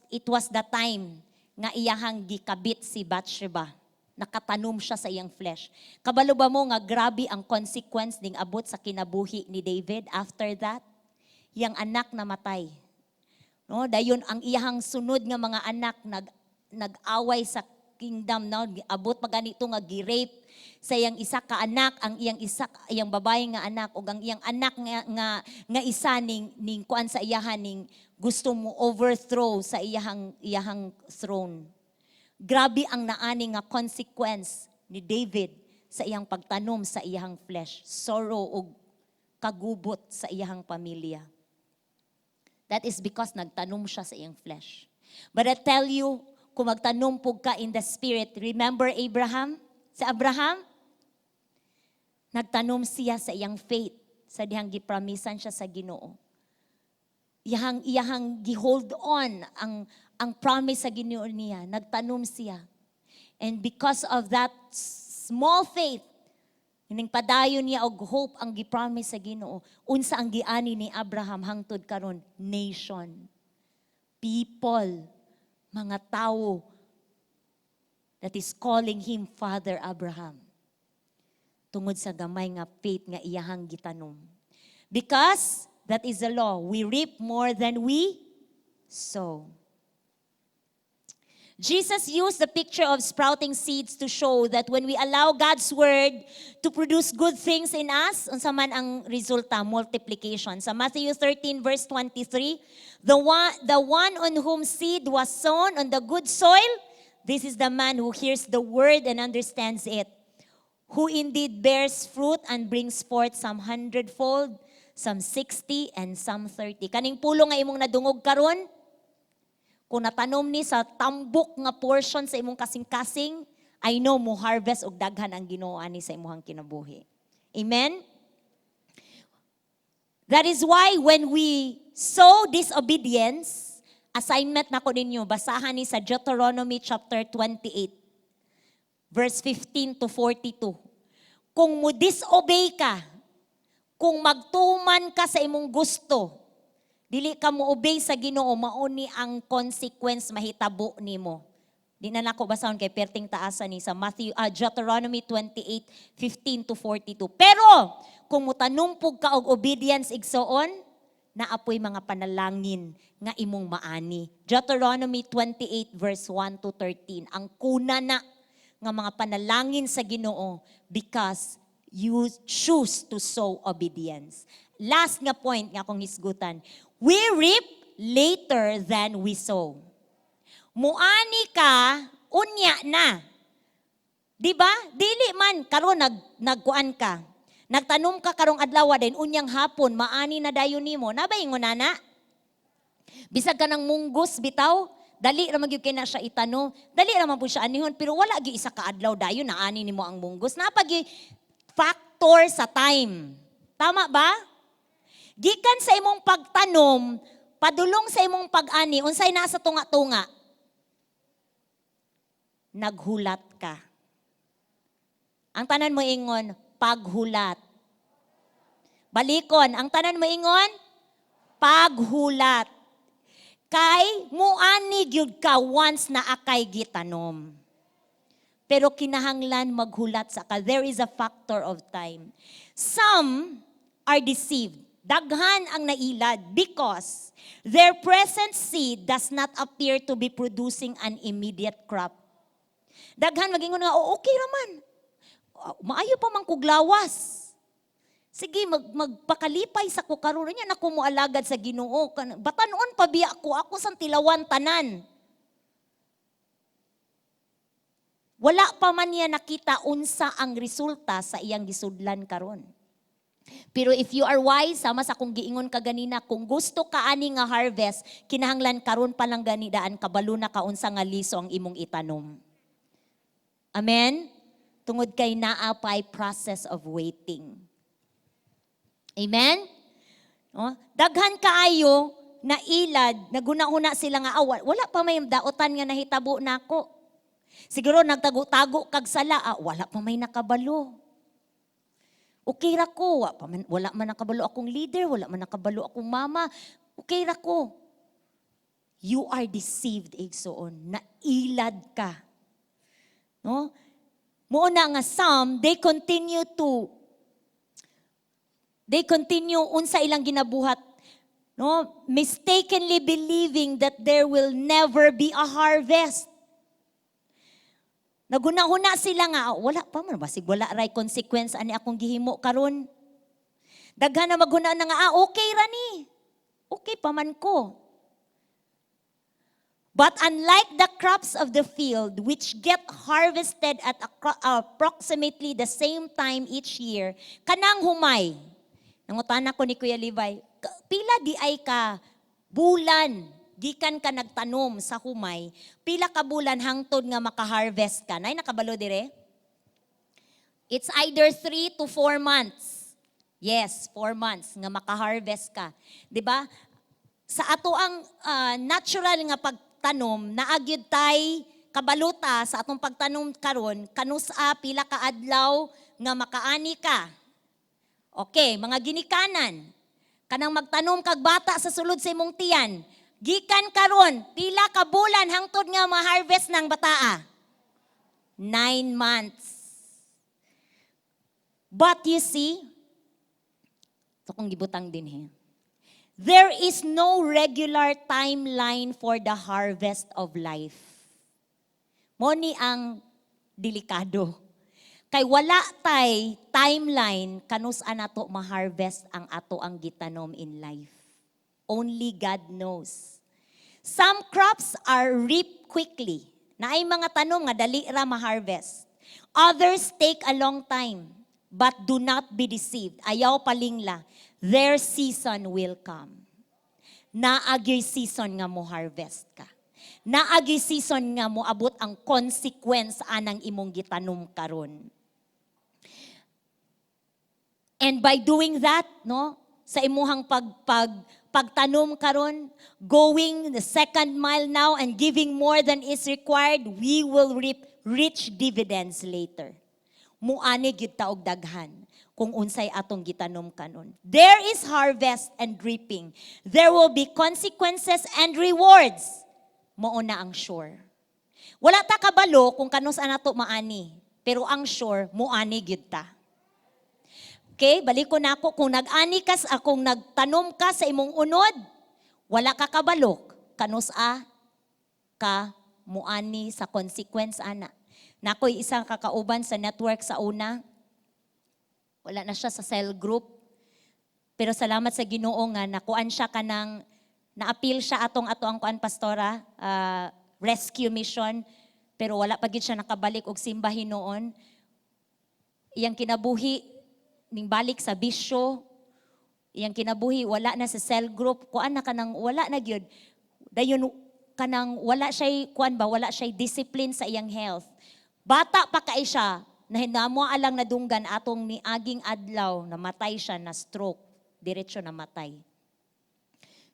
the time nga iyahang gikabit si Bathsheba. Nakatanom siya sa iyang flesh. Kabalo ba mo nga grabe ang consequence ning abot sa kinabuhi ni David after that? Yang anak namatay. No, dayon ang iyahang sunod nga mga anak nag-away sa kingdom, no, abot pa ganito nga gi-rape sa iyang isa ka anak ang iyang isa iyang babae nga anak, ug ang iyang anak nga isa ning kuan sa iyahan, ning gusto mo overthrow sa iyahang throne. Grabe ang naani nga consequence ni David sa iyang pagtanom sa iyahang flesh, sorrow ug kagubot sa iyahang pamilya. That is because nagtanom siya sa iyang flesh. But I tell you, kung magtanom pug ka in the spirit, remember Abraham? Si Abraham, nagtanom siya sa iyang faith, sa dihang gipromisan siya sa Ginoo. Iyahang gihold on ang promise sa Ginoo niya. Nagtanom siya. And because of that small faith, ning padayon niya og hope ang gi-promise sa Ginoo. Unsa ang giani ni Abraham hangtod karon? Nation. People, mga tao that is calling him Father Abraham. Tungod sa gamay nga faith nga iyahang gitanom. Because that is the law. We reap more than we sow. Jesus used the picture of sprouting seeds to show that when we allow God's word to produce good things in us, unsa man ang resulta? Multiplication. Sa Matthew 13 verse 23, the one on whom seed was sown on the good soil, this is the man who hears the word and understands it, who indeed bears fruit and brings forth some hundredfold, some 60, and some 30. Kaning pulong nga imong nadungog karon, kung natanom ni sa tambok nga portion sa imong kasing-kasing, I know mo harvest og daghan ang Ginoo ani sa imong kinabuhi. Amen? That is why when we sow disobedience, assignment na ko ninyo, basahan ni sa Deuteronomy chapter 28, verse 15 to 42. Kung mo disobey ka, kung magtuman ka sa imong gusto, dili ka mo obey sa Ginoo, mao ni ang consequence mahitabo nimo. Di na nako basahon kay perting taasa ni sa Matthew Deuteronomy 28:15 to 42. Pero kung mutanom pug ka og obedience, igsoon, naa poy mga panalangin nga imong maani. Deuteronomy 28 verse 1 to 13. Ang kuna na nga mga panalangin sa Ginoo because you choose to sow obedience. Last nga point nga akong hisgutan. We reap later than we sow. Muani ka, unya na. Di ba? Dili man karon nagkuan ka. Nagtanom ka karong adlaw, then unyang hapon maani na dayon nimo. Naa bay ingon ana? Bisag ka ng munggos bitaw, dali ra man gyud kay na siya itanom. Dali ra man pud siya anihon, pero wala gyud isa ka adlaw dayon na ani nimo ang munggos. Naa pa gyud factor sa time. Tama ba? Gikan sa imong pagtanom, padulong sa imong pag-ani, unsay nasa tunga-tunga? Naghulat ka. Ang tanan mo ingon, "Paghulat." Balikon, ang tanan mo ingon, "Paghulat." Kay muani gyud ka once na akay gitanom. Pero kinahanglan maghulat sa ka. There is a factor of time. Some are deceived. Daghan ang nailad because their present seed does not appear to be producing an immediate crop. Daghan magingon nga, "Oh, okay raman. Ah, maayo pa man kog lawas. Sige, magpakalipay sa ko karon niya nako moalagad sa Ginoo. Batanon pa biya ko, ako sang tilawan tanan." Wala pa man niya nakita unsa ang resulta sa iyang gisudlan karon. Pero if you are wise, sama sa akong giingon kaganina, kung gusto ka ani nga harvest, kinahanglan karon pa lang gani daan kabalo na ka unsa nga liso ang imong itanom. Amen? Tungod kay naa pay process of waiting. Amen? No? Daghan kaayo na ilad, naguna-una sila nga, "Ah, wala pa may daotan nga nahitabo nako. Siguro nagtago-tago kag sala, ah, wala pa may nakabalo. Okay ra ko, wala man nakabalo akong leader, wala man nakabalo akong mama. Okay ra ko." You are deceived, igsoon. Nailad ka. No? Mao na nga some, they continue unsa ilang ginabuhat, no, mistakenly believing that there will never be a harvest. Naguna-huna sila nga, "Ah, wala pa man, basig wala ray consequence ani akong gihimo karon." Daghan na maghuna na nga, "Ah, okay ra ni. Okay pa man ko." But unlike the crops of the field, which get harvested at approximately the same time each year, kanang humay. Nangutana ko ni Kuya Levi, "Pila diay ka bulan gikan ka nagtanom sa humay, pila ka bulan hangtod nga maka-harvest ka?" Nay nakabalo dire? It's either 3 to 4 months. Yes, 4 months nga maka-harvest ka. 'Di ba? Sa ato ang natural nga pagtanom, naa gyud tay kabaluta sa atong pagtanom karon, kanus-a pila ka adlaw nga makaani ka. Okay, mga ginikanan, kanang magtanom kag bata sa sulod sa imong tiyan, gikan karon, pila ka bulan hangtod nga ma-harvest ng bataa? 9 months. But you see, ito kong gibutang din he. There is no regular timeline for the harvest of life. Mao ni ang delikado. Kay wala tay timeline kanus-a nato ma-harvest ang ato ang gitanom in life. Only God knows. Some crops are reaped quickly. Naay mga tanom nga dali ra ma-harvest. Others take a long time, but do not be deceived. Ayaw palingla. Their season will come. Naa gyoy season nga mo harvest ka. Naa gyoy season nga mo abot ang consequence anang imong gitanom karon. And by doing that, no, sa imuhang pag pagtanom karon, going the second mile now and giving more than is required, we will reap rich dividends later. Muani gyud ta og daghan kung unsay atong gitanom karon. There is harvest and reaping. There will be consequences and rewards. Mao na ang sure. Wala ta kabalo kung kanus-a nato maani, pero ang sure, muani gyud ta. Okay, balik ko na ako. Kung nag-ani ka, kung nagtanom ka sa imong unod, wala ka kabalok, kanus-a ka muani sa consequence ana. Nakoy isang kakauban sa network sa una, wala na siya sa cell group. Pero salamat sa Ginoo nga nakuan siya kanang naapil siya atong ato ang kuan, pastora, rescue mission, pero wala pa gid siya nakabalik og simba hinuon. Iyang kinabuhi ning balik sa bisyo. Iyang kinabuhi wala na sa cell group, kuan na kanang wala na gyud. Dayon kanang wala siya kuan ba, wala siya discipline sa iyang health. Bata pa kay siya, na hinamo alang nadunggan atong niaging adlaw, namatay siya na stroke, diretso namatay.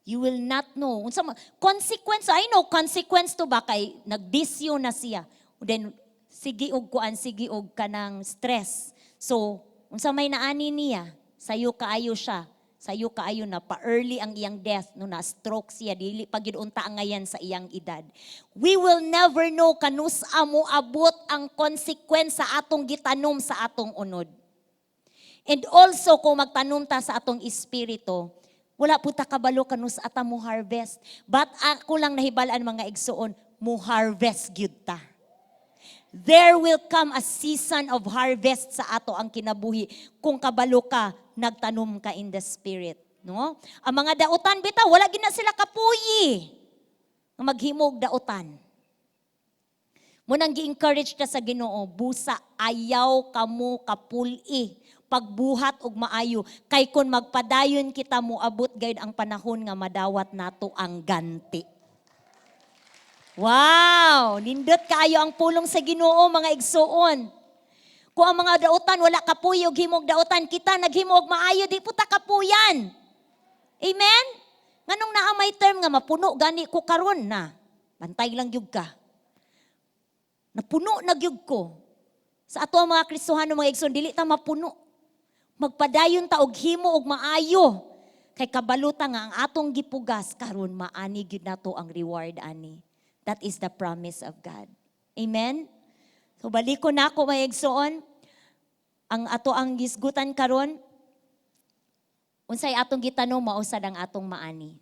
You will not know. Unsa consequence, I know consequence to ba kay nagbisyo na siya. Then sige og kuan, sige og kanang stress. So, unsa may naani niya? Sayo kaayo siya. Sayo kaayo na pa-early ang iyang death no na stroke siya, dili pa gyud unta angayan sa iyang edad. We will never know kanus-a mo abot ang consequence sa atong gitanom sa atong unod. And also, kung magtanom ta sa atong espiritu, wala po ta kabalo kanus-a ta mo harvest. But ako lang nahibalaan, mga igsuon, mo harvest gyud ta. There will come a season of harvest sa ato ang kinabuhi kung kabalo ka, nagtanom ka in the spirit. No? Ang mga dautan bitaw, wala gina sila kapuyi nga maghimog dautan. Mao nang gi-encourage ta sa Ginoo, busa ayaw kamo kapuli pagbuhat og maayo kay kon magpadayon kita, moabot gayud ang panahon nga madawat nato ang ganti. Wow! Nindot kaayo ang pulong sa Ginoo, mga igsuon. Kung ang mga dautan wala kapuy og himog dautan, kita naghimo og maayo, di puta kapuyan. Amen? Nganong naa may term nga mapuno gani ko karon na. Bantay lang gyud ka. Napuno na gyud ko. Sa ato ang mga Kristohano, mga igsoon, dili ta mapuno. Magpadayon ta og himo og maayo. Kay kabalo ta nga ang atong gipugas karon, maani gyud nato ang reward ani. That is the promise of God. Amen? So baliko na ako, mga igsoon. Ang ato ang gisgutan karon, unsay atong gitanom, mao sad ang atong maani.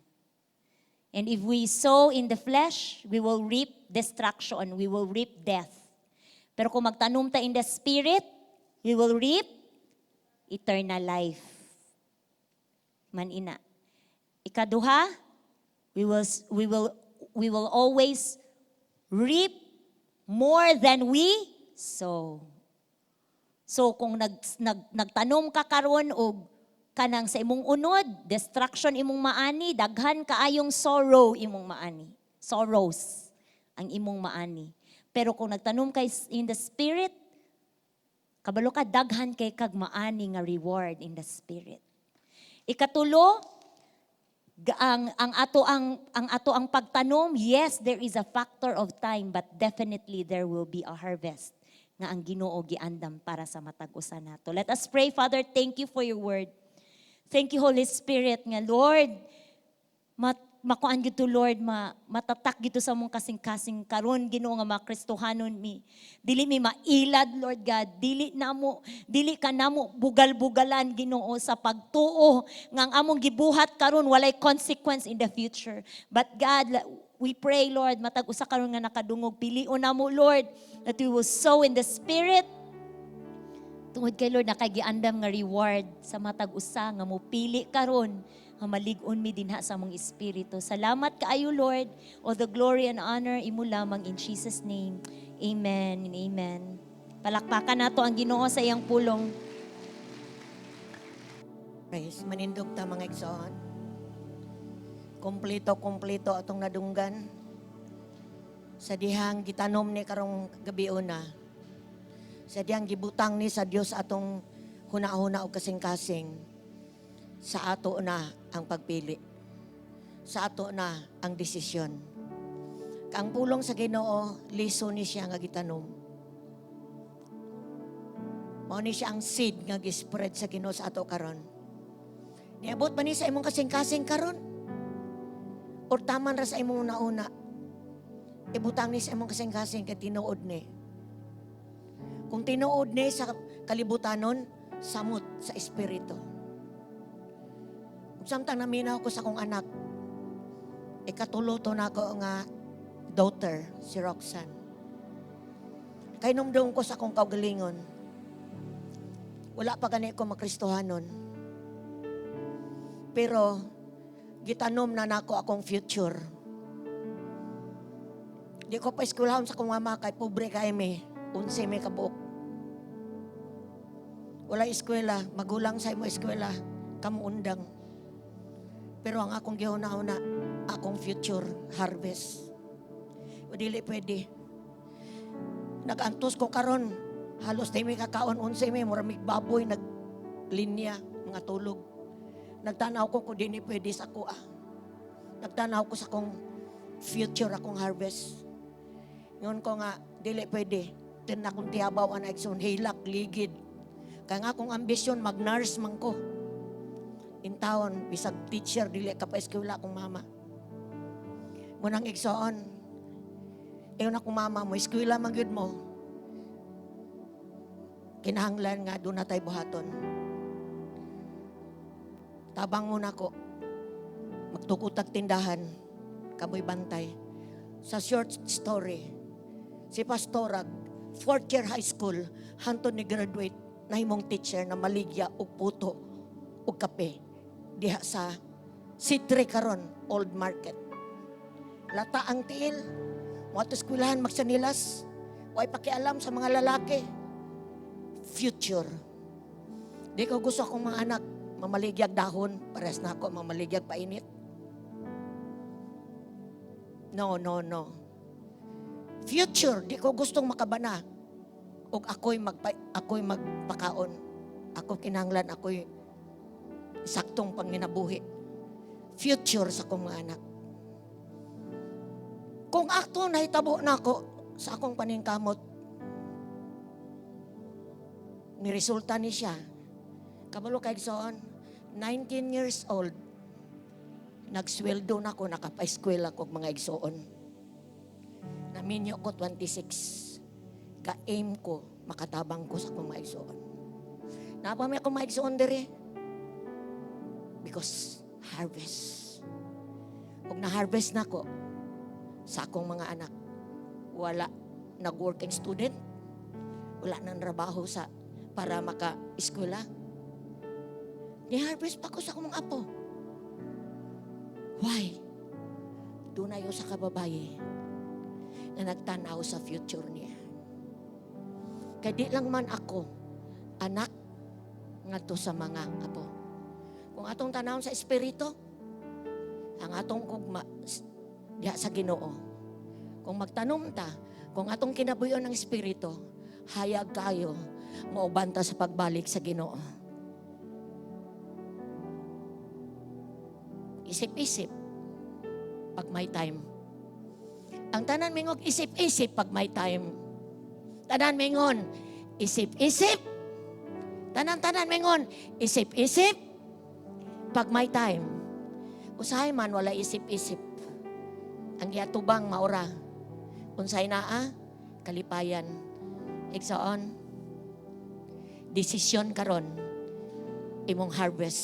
And if we sow in the flesh, we will reap destruction, we will reap death. Pero kung magtanom ta in the spirit, we will reap eternal life. Man ina. Ikaduha, we will always reap more than we sow. So kung nagtanom ka karon og kanang sa imong unod, destruction imong maani, daghan kaayong sorrow imong maani. Sorrows ang imong maani. Pero kung nagtanom kay in the spirit, kabalo ka daghan kay kag maani nga reward in the spirit. Ikatulo, ang ato ang pagtanom, yes, there is a factor of time, but definitely there will be a harvest nga ang Ginoo giandam para sa matag usa nato. Let us pray. Father, thank you for your word. Thank you, Holy Spirit, nga Lord, makuan gyud to, Lord, matatak gyud to sa among kasing-kasing karon, Ginoo, nga mga Kristohanon mi. Dili mi mailad, Lord God. Dili namo, dili ka namo bugal-bugalan, Ginoo, sa pagtuo nga ang among gibuhat karon walay consequence in the future. But God, we pray, Lord, matag usa karon nga nakadungog, pilion namo, Lord, that we will sow in the spirit tungod kay, Lord, nakagiandam nga reward sa matag usa nga mopili karon nga malig-on mi dinha sa among espiritu. Salamat kaayo, Lord. All the glory and honor imo lamang, in Jesus' name. Amen and amen. Palakpakan nato ang Ginoo sa iyang pulong. Praise. Manindog ta, mga igsoon. Kompleto, kompleto atong nadunggan. Sa dihang gitanom ni karong gabi una. Sa dihang gibutang ni sa Dios atong huna-huna o kasing-kasing. Sa ato na ang pagpili. Sa ato na ang desisyon. Ang pulong sa Ginoo, liso ni siya nga gitanom. Mao ni siya ang seed nga gispread sa Ginoo sa ato karon. Niabot ba ni sa imong kasing-kasing karon? Or taman ra sa imong una-una? Ibutang ni sa imong kasing-kasing kay tinuod ni. Kung tinuod ni sa kalibutanon, samot sa espiritu. Ug samtang naminaw ko sa akong anak, ikatulo to nako nga daughter, si Roxanne. Kay numdum ko sa akong kaugalingon, wala pa gani ko makristohanon. Pero gitanom na nako akong future. Di ko pa eskwelahon sa akong mama kay pobre kay mi. 11 mi kabuok. Wala eskwela, magulang sa imo eskwela, kamo undang. Pero ang akong gihuna-huna, akong future harvest. O dili pwede. Nag-antos ko karon, halos di mi kakaon, 11 mi, mura mig baboy, naglinya, mga tulog. Nagtanaw ko kung di ni pwede sa ko ah. Nagtanaw ko sa akong future, akong harvest. Ingon ko nga, dili pwede. Tin akong tiyabaw ang igsoon, hilak, ligid. Kaya nga akong ambisyon, mag-nurse man ko. In town, bisag teacher, dili ka pa eskwela akong mama. Munang igsoon, ingon akong mama mo, eskwela man gyud mo. Kinahanglan nga doon na tayo buhaton. Tabang mo na ko. Magtukutag tindahan, kamoy bantay. Sa short story, si Pastorag, fourth year high school, hantod ni graduate, nahimong teacher na maligya og puto og kape diha sa C3 karon, Old Market. Lata ang tiil, mo eskwelahan magsanilas, way pakialam sa mga lalaki. Future. Di ko gusto akong mga anak mamaligyag dahon, pares na ako mamaligyag painit. No, no, no. Future, di ko gustong makabana. Og ako'y magpakaon. Ako kinahanglan ako'y saktong panginabuhi. Future sa akong mga anak. Kung akto nahitabo na ako sa akong paningkamot, ni resulta ni siya. Kabalo kay igsoon, 19 years old, nagsweldo na ako, nakapa-eskwela ko og mga igsoon. Naminyo ko 26. Ka-aim ko, makatabang ko sa akong mga igsoon. Napa may akong mga igsoon diri. Because harvest. Ug na-harvest na ko sa akong mga anak. Wala nag-working student. Wala nang trabaho sa para maka-eskwela. Ni-harvest pa ko sa akong mga apo. Why? Doon na sa kababaye na nagtanaw sa future niya. Kay di lang man ako anak ngadto sa mga apo. Kung atong tanawon sa espiritu, ang atong kugma diha sa Ginoo. Kung magtanom ta, kung atong kinabuyon ng espiritu, hayag kayo, mauban ta sa pagbalik sa Ginoo. Isip-isip pag may time. Ang tanan mingog isip-isip pag may time. Tanan mingon isip-isip. Tanan-tanan mingon isip-isip pag may time. Usahay man wala isip-isip. Ang giatubang maura. Unsay naa? Kalipayan. Igsoon, desisyon karon imong harvest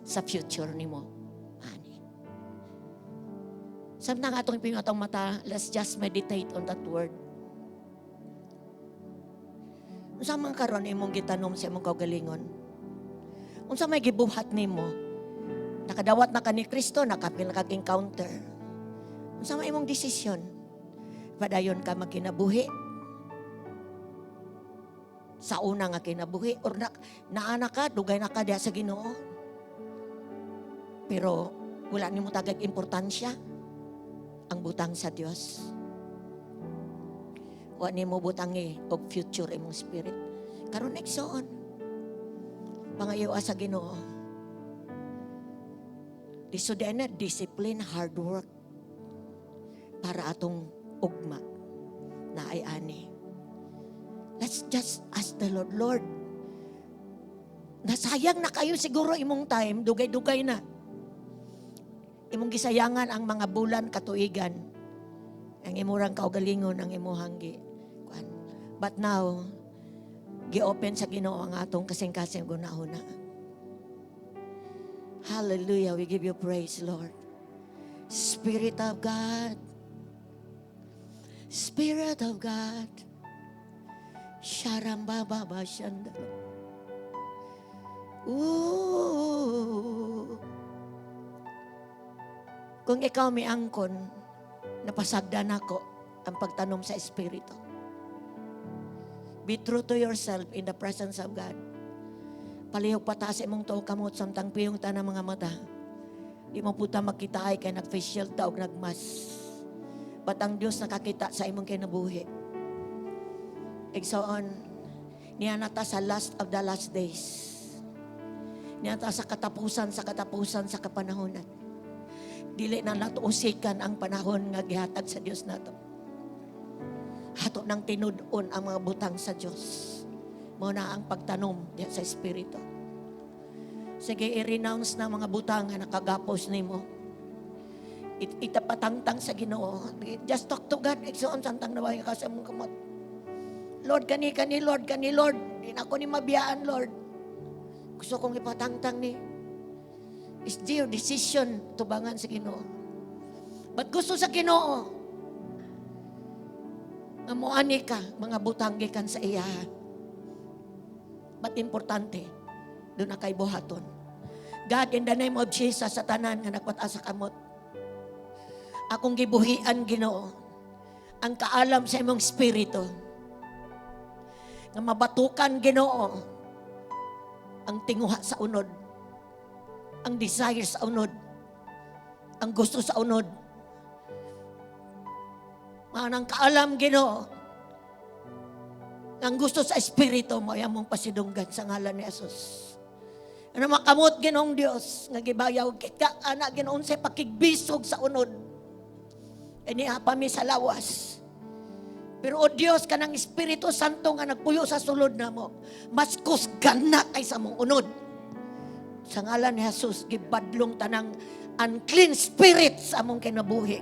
sa future nimo. Ani. Samtang atong ipingot atong mata, let's just meditate on that word. Unsa man karon imong gitanom sa imong kaugalingon? Unsa may gibuhat nimo? Nakadawat na ka ni Kristo, nakapil kag encounter. Unsa may imong desisyon? Padayon ka magkinabuhi sa una nga kinabuhi or na, naana ka, dugay na ka diha sa Ginoo. Pero wala nimo tagag importansya ang butang sa Dios. Wa nimo butangi og future imong spirit. Karon igsoon. Pangayo sa Ginoo. Lisod na discipline, hard work para atong ugma na ay ani. Let's just ask the Lord, "Lord, nasayang na kayo siguro imong time, dugay-dugay na. Imong gisayangan ang mga bulan, katuigan. Ang imurang kaugalingon, ang imuhang gi. Kuan. But now, gi-open sa Ginoo ang atong kasing-kasing gunahuna. Hallelujah, we give you praise, Lord. Spirit of God, Spirit of God, Sharamba Baba Shandalo. Ooh. Kung ikaw may angkon, napasagdan ako ang pagtanom sa Espiritu. Be true to yourself in the presence of God. Palihog pataas imong tuo kamot samtang piyong ta ng mga mata. Di mo puta makita ay kay nag-face shield ta og nag-mask. But ang Diyos nakakita sa imong kinabuhi. Igsoon, niya nata sa last of the last days. Niya ta sa katapusan, sa katapusan, sa kapanahonan. Dili na nato usikan ang panahon nga gihatag sa Dios nato. Ato nang tinud-on ang mga butang sa Dios. Mao na ang pagtanom diha sa Espiritu. Sige, i-renounce na mga butang nga nakagapos nimo. Itapatangtang sa Ginoo. Just talk to God. Igsoon samtang naway ka sa imong kamot. Lord, kani kani Lord, kani Lord. Di na ako ni mabiyaan, Lord. Gusto kong ipatangtang ni. It's your decision tubangan sa Ginoo. But gusto sa Ginoo nga moani ka mga butang gikan sa iya. But importante, duna kay buhaton. God, in the name of Jesus, sa tanan nga nagpataas sa kamot, akong gibuhian, Ginoo, ang kaalam sa imong espiritu, nga mabatukan, Ginoo, ang tinguha sa unod, ang desire sa unod, ang gusto sa unod. Manang kaalam, Ginoo, ang gusto sa espiritu mo, ay among pasidunggan sa ngalan ni Jesus. Ano makamot, Ginoong Dios, nga gibayaw kita, anak Ginoon, sa pakigbisog sa unod. Ini pa mi sa lawas. Pero o Dios, kanang Espiritu Santo nga nagpuyo sa sulod namo, mas kusgan na kaysa mong unod. Sa ngalan ni Jesus, gibadlong tanang unclean spirit sa among kinabuhi.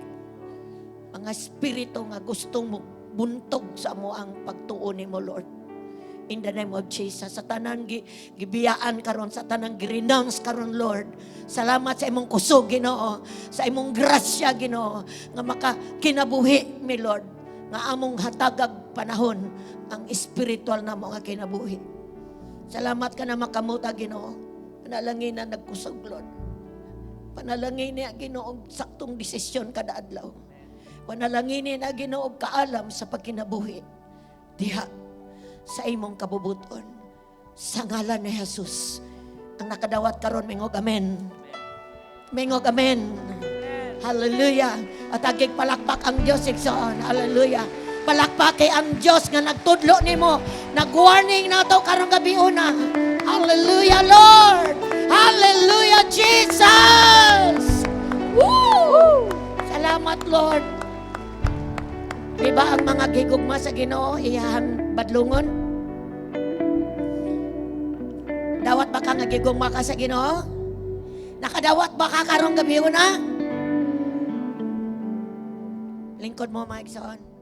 Mga espiritu nga gustong mo buntog sa amo ang pagtuo nimo, Lord. In the name of Jesus, sa tanan gibiyaan karon, sa tanang gi-renounce karon, Lord. Salamat sa imong kusog, Ginoo, sa imong grasya, Ginoo, nga makakinabuhi mi, Lord, nga among hatagag panahon ang spiritual na mga kinabuhi. Salamat ka na makamuta, Ginoo. Panalangin na nagkusog, Lord. Panalangin niya, Ginoo, saktong desisyon kada adlaw. Panalangin na, Ginoo, kaalam sa pagkinabuhi. Diha sa imong kabubuton. Sa ngalan ni Jesus. Ang nakadawat karon, mingog amen. Mingog amen. Hallelujah. At agig palakpak ang Diyos, igsoon. Hallelujah. Palakpak kay ang Diyos nga nagtudlo nimo, nag-warning nato karong gabi una. Hallelujah, Lord. Hallelujah, Jesus. Woo! Salamat, Lord. Di ba ang mga gigugma sa Ginoo iyahang badlungon? Dawat ba ka nga gigugma ka sa Ginoo? Nakadawat ba ka karong gabi una? Lingkod mo, mga igsoon.